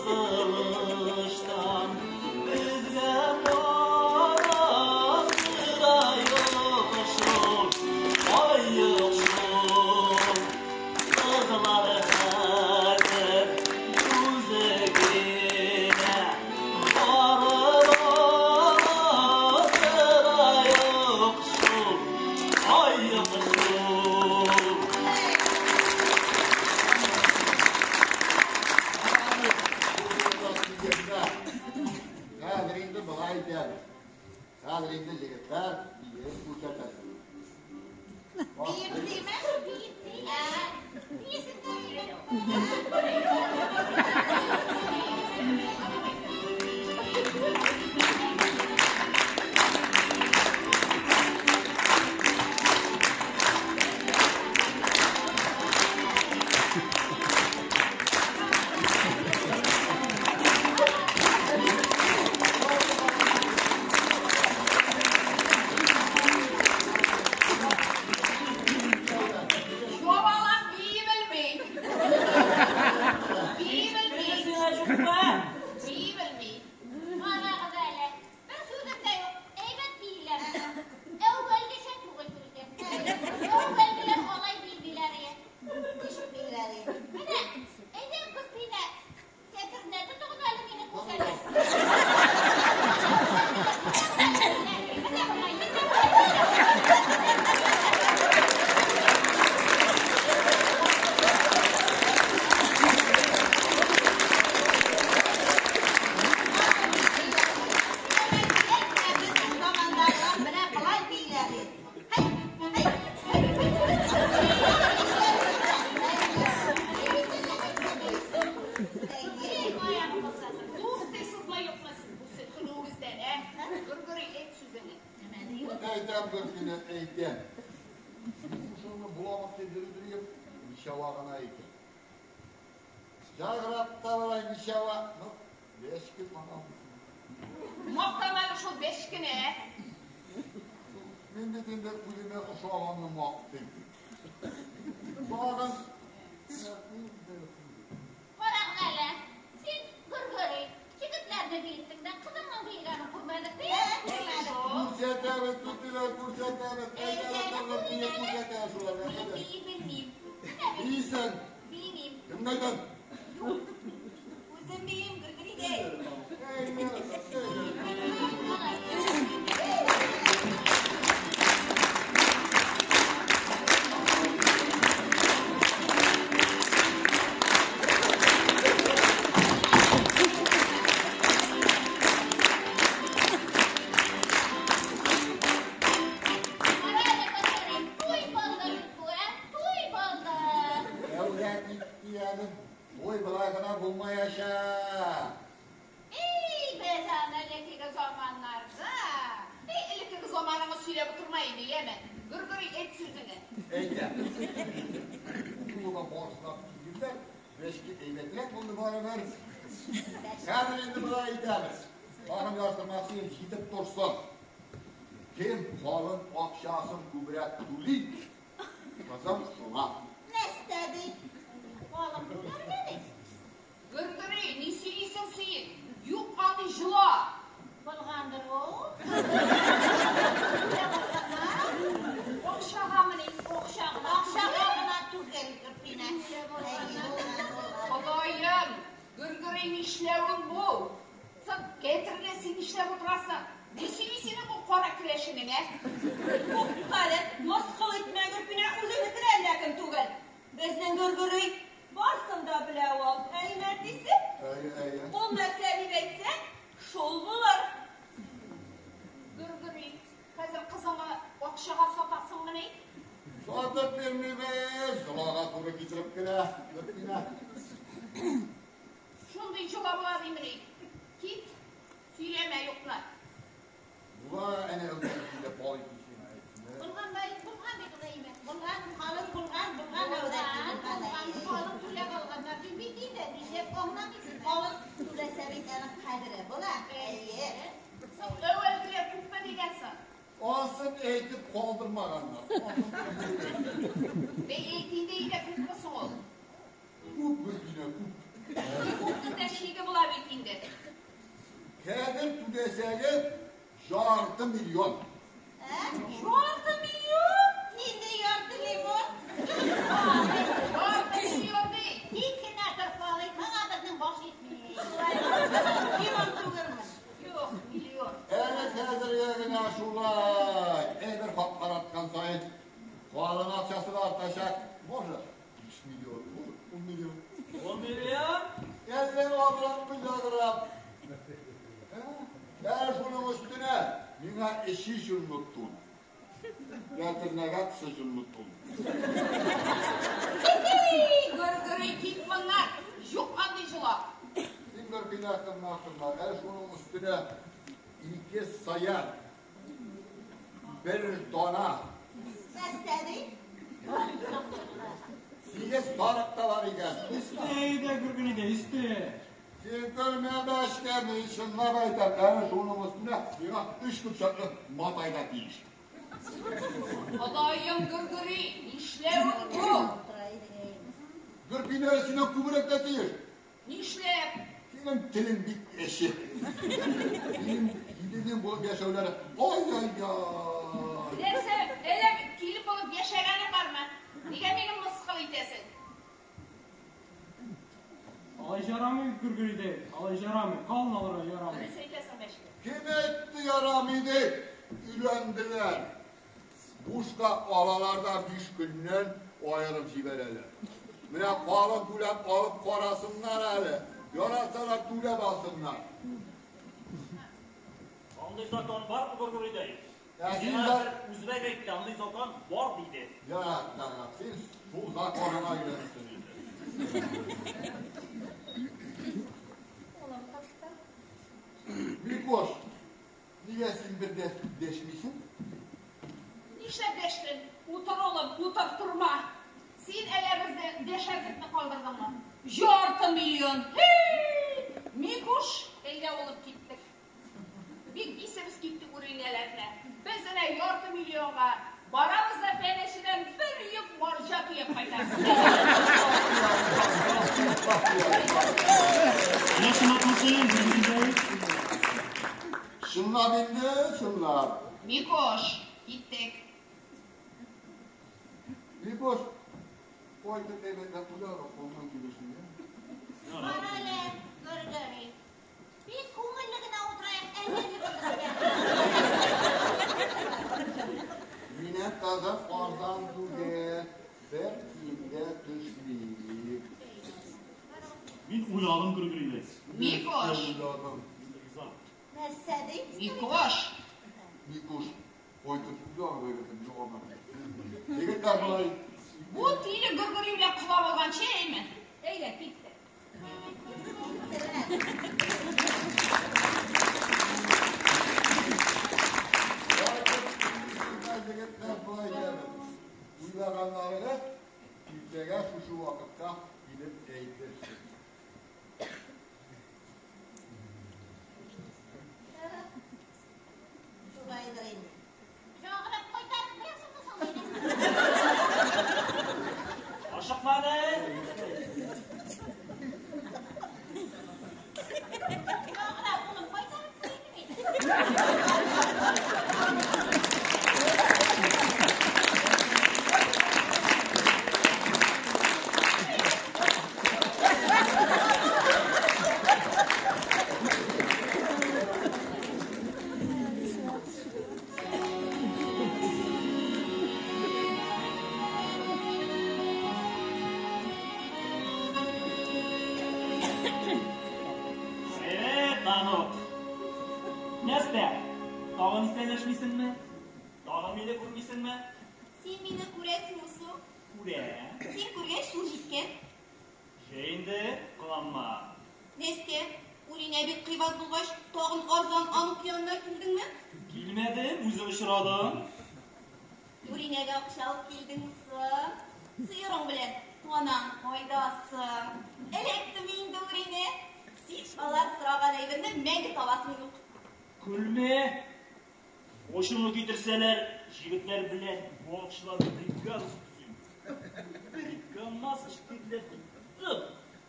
кызылыштан безгә барасы да юк шул, ай юк шул. Кызлар хәзер үзе генә барып аласы да юк шул, ай юк шул. Хәзер инде болай итәбез. Хәзер инде егетләр биеп күрсәтәсез. Биеп диме? Биеп ди. Биясен дә. Ябалак бии белми. Бии белми. Мин сиңа әйтәм, Гөрпинә, әйтәм. Шуны буламык дип йөрдереп, ничава гына икән. Җаграп та болай ничава, ну, бәшке мана. Мактамады шул бәшкене. Мин бит инде үземә ошаганны мактыйм. Тагын Карагын әле. Син Гөргөри, егетләрне биеттең дә, кызыңның биегәнен күрмәдек бит. Күрсәтәбез, түтиләр, күрсәтәбез. Әйдә, кызлар, күрсәтәбез шуларга. Мин бии белмим. Менә бит Бийсең. биемим. Кемгә әйтәм? Үзем биим, Гөргөридәй. Әйдә, әйдә. Кара әле, Гөргөри, туй булды бит бу, ә? Туй булды. Дәүләт дигәнем туй болай гына булмаячак. Ey, без аны элеккеге заманнарда. Ey, элеккеге заманыңны сөйләп утырма инде, яме. Гөргөри, әйт сүзеңне. Әйдә. Юлга башлап килделәр. Бәшке әйбәтрәк булды барыбер. Хәзер инде болай әйтәбез. Тагын яздырмасы җитеп торсын. Кем халык акчасын күбрәк түли, кызым шуңа. Нәрсә ди? Калым түләргә ди. Гөргөри, ни сөйлисең син? Юк андый җола. Булгандыр ул. Акчагамыни? Акча гына. Акчага гына түгел, Гөрпинә. Әйе, булган, булган. Ходаем, Гөргөри, нишләвең бу? Соң, кәтерне син нишләп утырасың? Ни сөйли синең бу кара керәшенең, ә? Туктале, мыскыл итмә, Гөрпинә, үзеңнеке дә әллә кем түгел. Безнең Гөргөри барсын да белә ул. Әйме, әтисе? Әйе, әйе. Ул нәрсә дип әйтсә, шул булыр. Гөргөри, хәзер кызыңны акчага сатасыңмыни? Сатып бирмибез, йолага туры китереп кенә, Гөрпинә. Шундый җола була димени? Кит, сөйләмә юкны. Була әнә әүдәкилә бал итүчене әйтте. Булган бай, булган бит ул әйме. Булган, халык булган, булган әүдәки, Булган, булган. булган, Әйе. халык түләп алганнар дим бит инде, нишләп аңламыйсың? Халык түләсә бит аның кадере була. Әйе. Соң, әүвәлгеләр күпме дигәнсең? Асын әйтеп калдырмаганнар. Бей әйт инде өйдә күпме соң ул? Күп Гөрпинә, күп. Күпнең дә чиге була бит инде. Хәзер түләсәгез ярты миллион. Ә? Ярты миллион? Нинди ярты лимон? Ярты миллион ди. Тик кенә тор, Халык, моңа безнең баш җитми. Лимон түгелме? Юк, миллион. Әле хәзергә генә шулай. Әйбер хаклар арткан саен калын акчасы да артачак. Может, 5 миллион, может, 10 миллион. 10 миллион? Әллә азрак, яграк. Әле шуның өстенә миңа эши җонлы тун. Гәтернәгә тысы җонлы тун. Гөргөри, кит моннан. Юк андый җола. Син Гөрпинә кылма кылма. Әле шуның өстенә ике саяр, бер дана, Нәрсә ди? сигез сарык та бар икән. Исте әйдә, Гөргөридә, исте. Син көлмә бәшкә, мин чынлап әйтәм. Әле шуның өстенә миңа өч көпчәкле матай да тиеш. Ходаем, Гөргөри, нишләвең бу? Утыра идек, әйе. Гөрпинә синнән күбрәк тә тиеш. Нишләп? Синең телең бик әче. Синең киленең булып яшәүләре ай-яй-яй. Нәрсә, әллә килен булып яшәгәнең бармы? Нигә мине мыскыл итәсең? Алай ярамый, Гөргөридә, алай ярамый, калын алырга ярамый. Дөрес әйтәсең, бәшкә. Кем әйтте ярамый дип? Өйләнделәр. Бушка алалар да 5 көннән аерып җибәрәләр. Менә калын түләп алып карасыннар әле. Яратсалар түләп алсыннар. Андый закон бармы, Гөргөридәй? Ә син Миңа за- бер үзбәк әйтте, андый закон бар диде. Я, так, син шул законына өйрәнсең инде. Улым тотты. Микош, нигә син бер дә дәшмисең? Нишләп дәштең? Утыр, улым, утыр, торма. Син әле безне дәшәрлекне калдырдыңмы? Ярты миллион. Һи! Микуш, әйдә улым, киттек. Бик исебез китте үринәләренә. Без әнә ярты миллионга барабыз да пәнәчедән бер йөк марҗа төяп кайтабыз. Менә чынлап булсын, Гөргөридәй. Чынлап инде, чынлап. Микуш, киттек. Микуш, кайтып әйбәтләп уйла, аннан килерсең, я? Кара әле, Гөргөри. Бик күңелле генә утыраек, әллә ни булды. Минем кызым арзан түгел, бер тиен дә төшми. Мин уйладым, Гөргөридәй. Микуш. Уйладым. Риза. Нәрсә ди? Микуш. Микуш, кайтып уйла, әйбәтләп җавабын. Егетләр болай. Бу тиле Гөргөри белән кода булганчы, әйме? Әйдә, киттек. Кайтып егетләр болай диябез. Уйлаганнарыгыз иртәгә шушы вакытка килеп әйтерсез. Шулайдыр инде. Җаграп кайтарып куясыңмы соң мине? Ашыкма әле. Җаграп, улым, кайтарып куй инде мине. Әйбәт, Анук. Нәрсә? Тагын исәнләшмисеңме? Тагын мине күрмисеңме? Син мине күрәсеңме соң? Күрәм. Син күргәч, шул җиткән. Җә инде, кыланма. Нәрсә? Үринә бик кыйбат булгач, тагын арзан Анук янына килдеңме? Килмәдем, үзе очрадым. Үринәгә акча алып килдеңме соң? Сыерың белән танаң кайда соң? Эләктеме инде Үринә? Син алар сораган әйберне мәңге табасың юк. Көлмә. Ачуны китерсәләр, җегетләр белән балыкчылар бригадасы төзим. Бер КамАЗ эшкәртләп тоттым.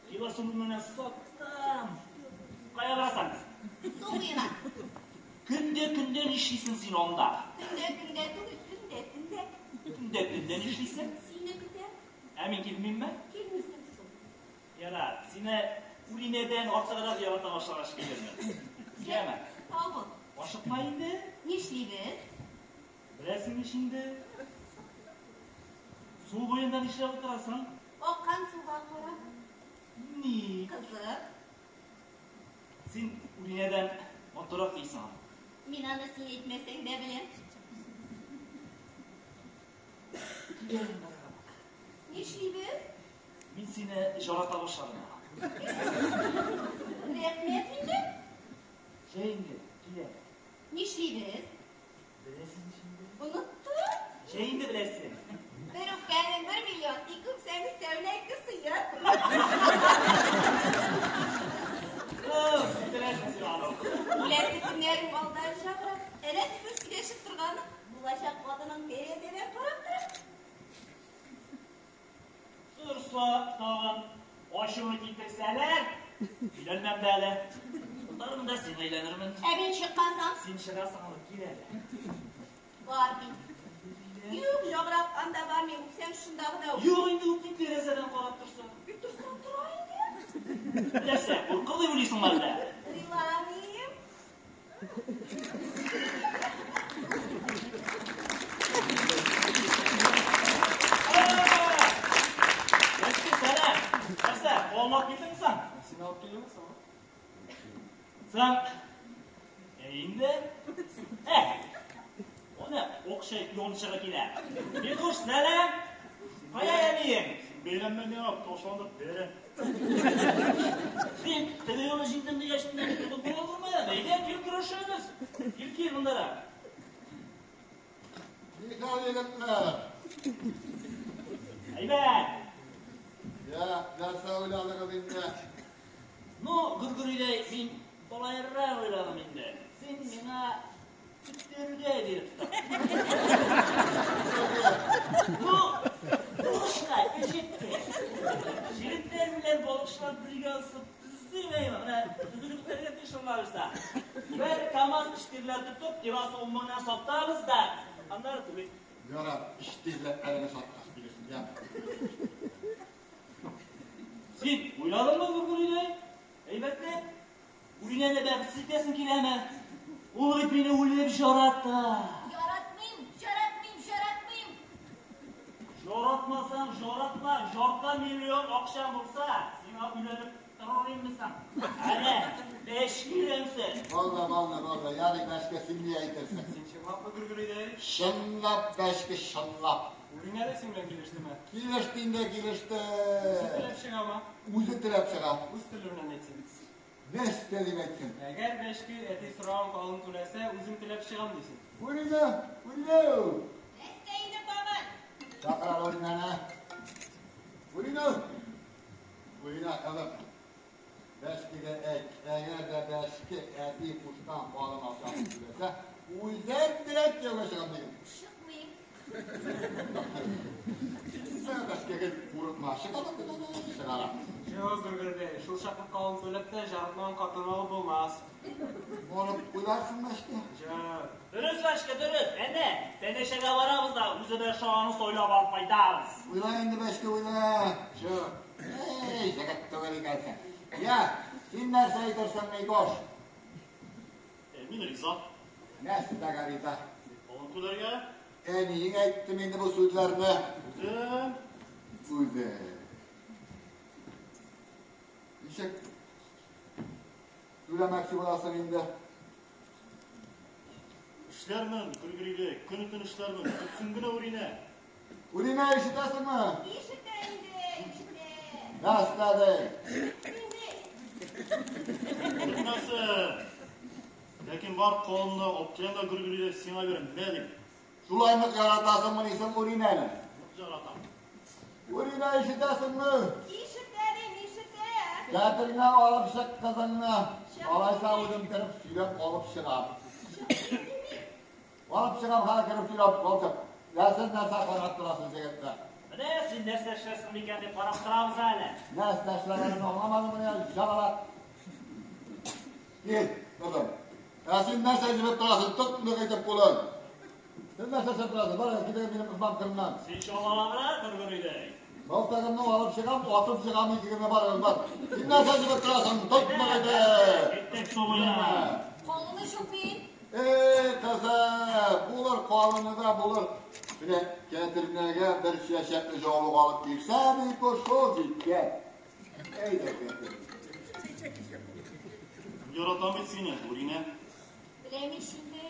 Килосын менә саттым. Кая барасың? Су буена. Көндә-көндә нишлисең син анда? Көндә-көндә түгел, төндә-төндә. Төндә-төндә нишлисең? Сине көтәм. Ә мин килмимме? Килмисең соң. Ярар, сине Үринәдән артыграк ярата башлагач килермен. Яме. Сау бул. Ашыкма инде. Нишлибез? Беләсең ич инде. Су буенда нишләп утырасың? Аккан суга карап. Ни? Кызык. Син Үринәдән матуррак дисең аны. Мин аны син әйтмәсәң дә беләм. Нишлибез? Мин сине жарата башладым. Рәхмәт инде. Җә инде, килә. Нишлибез? Беләсең ич инде. Оныттым. Җә инде беләсең. Бер үпкәнең 1 миллион, ике үпсәң өстәвенә 2 сыер. Кыз, үтерәсең син аны. Үләсе көннәрең алда җабрак. Әнә сез сөйләшеп торганы булачак хатының тәрәзәдән карап тора. Торса тагын ачуны китерсәләр, өйләнмәм дә әле. Тотармын да сиңа өйләнермен. Ә мин чыкмасам? Син чыгасың алып кил әле. Бармыйм. Юк, җабрак, анда бармыйм. Үпсәң шунда гына үп. Юк инде үпмим, тәрәзәдән карап торса. Үп торсаң тора инде. Нәрсә, куркыр дип уйлыйсыңмы әллә? Уйламыйм. Нәрсә, сәлам. Нәрсә, кулыңа килдеңме соң? Син алып килдеңме соң? Соң, инде. Аны акча янчыгы килә. Микуш, сәлам. Кая әниең? Бәйләнмә миңа, ташландык бәрән. Син теге юлы җиңдем дигәч, була булмы? Әйдә, кил көрәшәбез. Кил, кил мондарак. Ни Гүзәл егетләр. Әйбәт. Я, нәрсә уйладыгыз инде? Ну, Гөргөридәй, мин болайрак уйладым инде. Син миңа төптәргә биреп тор. Ну, булышка, әҗәткә. Җегетләр белән балыкчылар бригадасы төзим әйме. Менә төзелеп бетәргә тиеш аларса. Бер КАМАЗ эштирләр тотып, кирасы 10 меңнән сатабыз да, аннары түлик. Ярар, эштирләрне саткач бирерсең, яме. Син уйладыңмы, Гөргөридәй? Әйбәтләп. Үринәне бәхетсез итәсең киләме? Ул бит мине үлеп жарата. Яратмыйм, яратмыйм, яратмыйм. Жаратмасаң, жаратма. Жарты миллион акчаң булса, сиңа өйләнеп торыр идемме? Әнә, бәшкә өйләнсен. Булды, булды, булды. Ярый, бәшкә син ни әйтерсең? Син чынлапмы, Гөргөридәй? Чынлап, бәшкә, чынлап. Үринә дә синең белән килештеме? Килеште инде, килеште. Үзе теләп чыгамы? Үзе теләп чыга. Үз теле белән әйтсен. Нәрсә дип әйтсен? Әгәр бәшке әти сораган калын түләсә, үзем теләп чыгам дисең. Үринә, Үринә. Нәрсә инде тагын? Чакыра Үринәне. Үринә. Үринә, кызым. Бәшкегә әйт, әгәр дә бәшке әти кушкан калын акчасын түләсә, үзем теләп кияүгә чыгам диген. Чыкмыйм. Син бәшкегә курыкма, чыгара, чыгара. Юк, Гөргөридәй, шул чаклы калын түләп тә яратмаган хатын алып булмас. Барып уйларсың бәшкә. Юк. Дөрес, бәшкә, дөрес. Әнә, Тәнәшәгә барабыз да, үзебез шаганы сайлап алып кайтабыз. Уйла инде бәшкә, уйла. Юк. Эй, егет түгел икәнсең. Я, син нәрсә әйтерсең, Микош? Мин риза. Нәрсәгә риза? Калын түләргә. Әниең әйттем инде бу сүзләрне. Үзем. Үзе. Ничек түләмәкче буласың инде? Эшләрмен, Гөргөридәй, көне-төн эшләрмен. Көтсен генә Үринә. Үринә, ишетәсеңме? Ишетә инде, ишетә. Нәрсә ди? Инде. Көтмәсен. Ләкин бар калынны алып киләм дә Гөргөридәй сиңа бирәм, мә дим. Шулай нык яратасыңмы син Үринәне? Нык яратам. Үринә, ишетәсеңме? Ишетә дим, ишетә. Кәтерне алып чык кызыңны. Алайса үзем кереп сөйләп алып чыгам. Алып чыгам, хәзер кереп сөйләп алып чык. Я сез нәрсә карап торасыз, егетләр? Менә син нәрсә эшләрсең микән дип карап торабыз әле. Нәрсә эшләгәнен аңламадым менә, җабалак. Кил, кызым. Ә син нәрсә җибеп торасың? Тот нык итеп кулын. Син нәрсә эшләп торасың? Бар, китегез минем кызмам кырыннан. Син чамаламы, Гөргөридәй? Мылтыгымны алып чыгам, атып чыгам, икегезне барыгыз, бар. Син нәрсә җибеп торасың? Тот нык итеп. Киттек су буена. Калыны юк бит. Эй, кызым, булыр, калыны да булыр. Менә кәтернәгә бер чәчәкле жаулык алып бирсә, бик шул җиткән. Әйдә, кәтер. Яратам бит сине, Үринә. Беләм ич инде.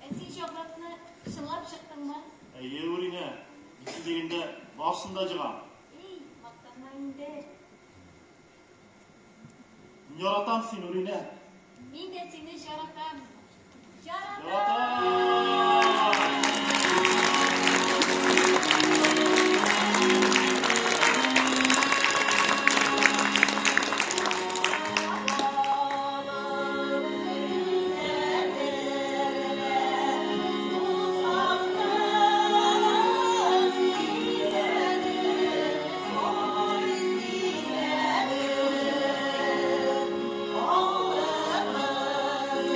Ә син җавапны чынлап чыктыңмы? Әйе, Үринә. Ничек дигәндә, барысын да җыгам. Эй, мактанма инде. Яратам сине, Үринә. Мин дә сине яратам. Яратам. Яратам!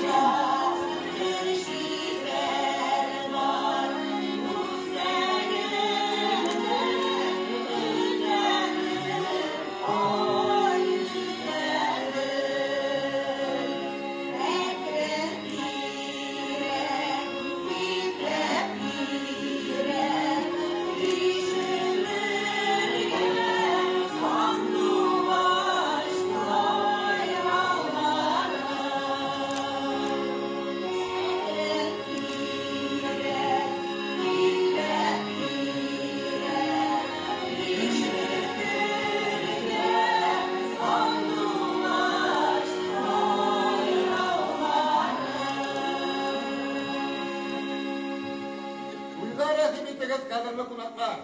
Ağlamızda bir şive. Рәхим итегез, кадерле кунаклар.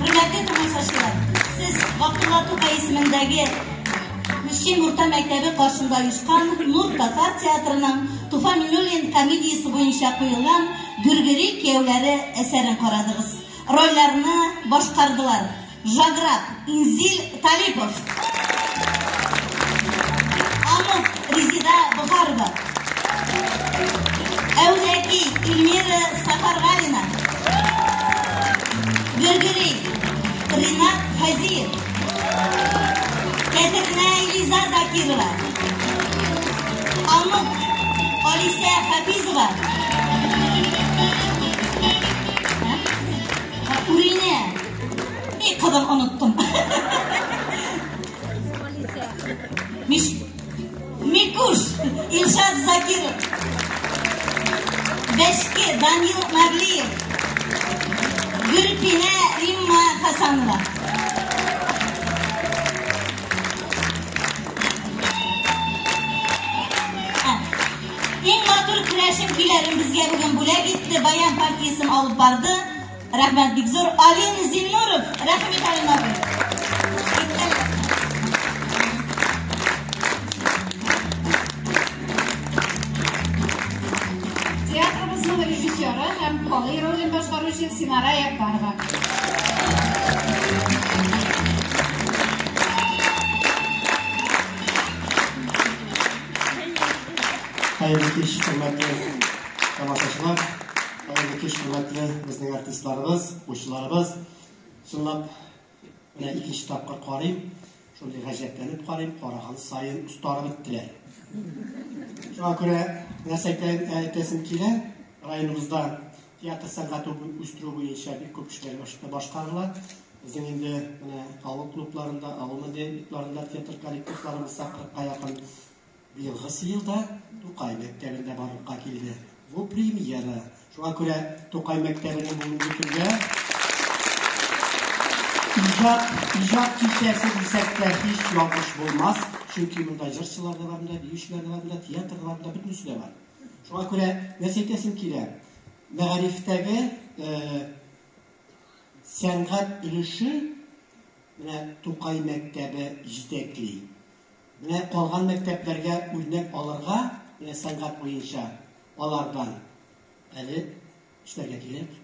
Хөрмәтле тамашачылар, сез Габдулла Тукай исемендәге Мөслим урта мәктәбе каршында оешкан Нур татар театрының Туфан Миңнуллин комедиясе буенча куелган Гөргөри кияүләре әсәрен карадыгыз. Рольләрне башкардылар: Жаграк Инзил Талипов, Анук Резида Бохарова, Әүдәки Эльмира Сафаргалина, Гөргөри Ринат Фазиев, Кәтернә Элиза Закирова, Анук Алисә Хафизова, Үринә. И, кызым, оныттым. Миш... Микуш Илшат Закиров, Бәшке Данил Мавлиев, Гөлпинә Римма Хасанова. Иң матур керәшен көйләрен безгә бүген бүләк итте, баян партиясен алып барды. Рәхмәт бик зур. Алин Зиннуров, рәхим ит, Алин абый. Театрыбызның режиссеры һәм Калый ролен башкаручы Синара Якбарова. Хәерле кич, хөрмәтле тамашачылар. Хәерле кич, хөрмәтле безнең артистларыбыз, укучыларыбыз. Чынлап, менә икенче тапкыр карыйм. Шундый гаҗәпләнеп карыйм, караган саен остарып беттеләр. Шуңа күрә нәрсә әйтәсем килә, районыбызда театр сәнгате үстерү буенча бик күп эшләр башкарыла. Безнең инде менә авыл клубларында, авыл мәдәният йортларында театр коллективларыбыз 40-ка якын. Быелгысы елда Тукай мәктәбендә барлыкка килде. Бу премьера. Шуңа күрә Тукай мәктәбенең бүгенге көндә иҗат, иҗат кичәсе дисәк тә һич ялгыш булмас. Чөнки монда җырчылар да бар, монда биючеләр дә бар, монда театр да бар, монда бөтенесе дә бар. Шуңа күрә нәрсә әйтәсем килә? Мәгарифтәге сәнгать өлеше менә Тукай мәктәбе җитәкли. Менә калган мәктәпләргә үрнәк алырга, менә сәнгать буенча алардан әле эшләргә кирәк.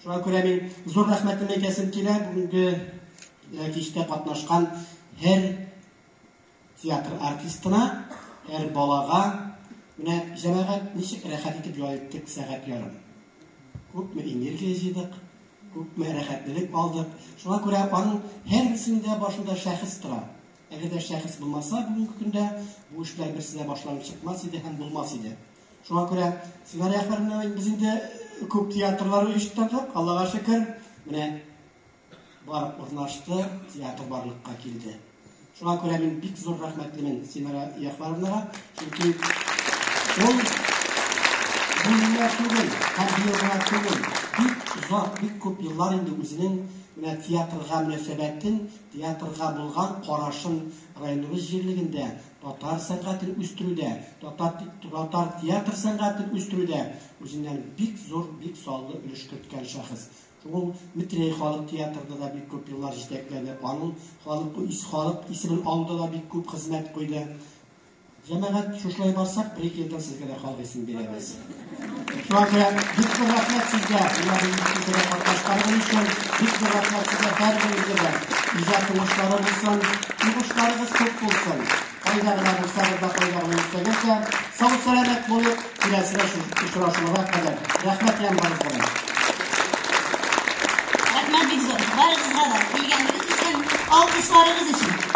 Шуңа күрә мин зур рәхмәтемне әйтәсем килә бүгенге кичтә катнашкан һәр театр артистына, һәр балага. Менә җәмәгать ничек рәхәт итеп ял иттек сәгать ярым. Күпме энергия җыйдык, күпме рәхәтлелек алдык. Шуңа күрә аның һәрберсенең дә башында шәхес тора. Әгәр дә шәхес булмаса, бүгенге көндә бу эшләр берсе дә башланып чыкмас иде һәм булмас иде. Шуңа күрә Синара Әхмәровна, без инде күп театрлар оештырдык, Аллага шөкер, менә барып урнашты, театр барлыкка килде. Шуңа күрә мин бик зур рәхмәтлемен Синара Яхваровнага, чөнки ул бу түгел, һәм быел гына түгел, бик озак, бик күп еллар инде үзенең менә театрга мөнәсәбәтен, театрга булган карашын районыбыз җирлегендә татар сәнгатен үстерүдә, татар, татар театр сәнгатен үстерүдә үзеннән бик зур, бик саллы өлеш керткән шәхес. Ул Метрәй халык театрында да бик күп еллар җитәкләде. Аның халык, халык исемен алуда да бик күп хезмәт куйды. Җәмәгать, шушылай барсак, бер-ике елдан сезгә дә халык исемен бирәбез. Шуңа күрә бик зур рәхмәт сезгә, менә бүгенге кичәдә катнашканыгыз өчен, бик зур рәхмәт сезгә һәрберегезгә дә. Иҗат уңышлары булсын, уңышларыгыз күп булсын. Кайда гына булсагыз да, кайда гына йөрсәгез дә, сау-сәламәт булып, киләсе очрашуларга кадәр. Рәхмәт һәм барыгызга да. Рәхмәт бик зур. Барыгызга да килгәнегез өчен, алкышларыгыз өчен.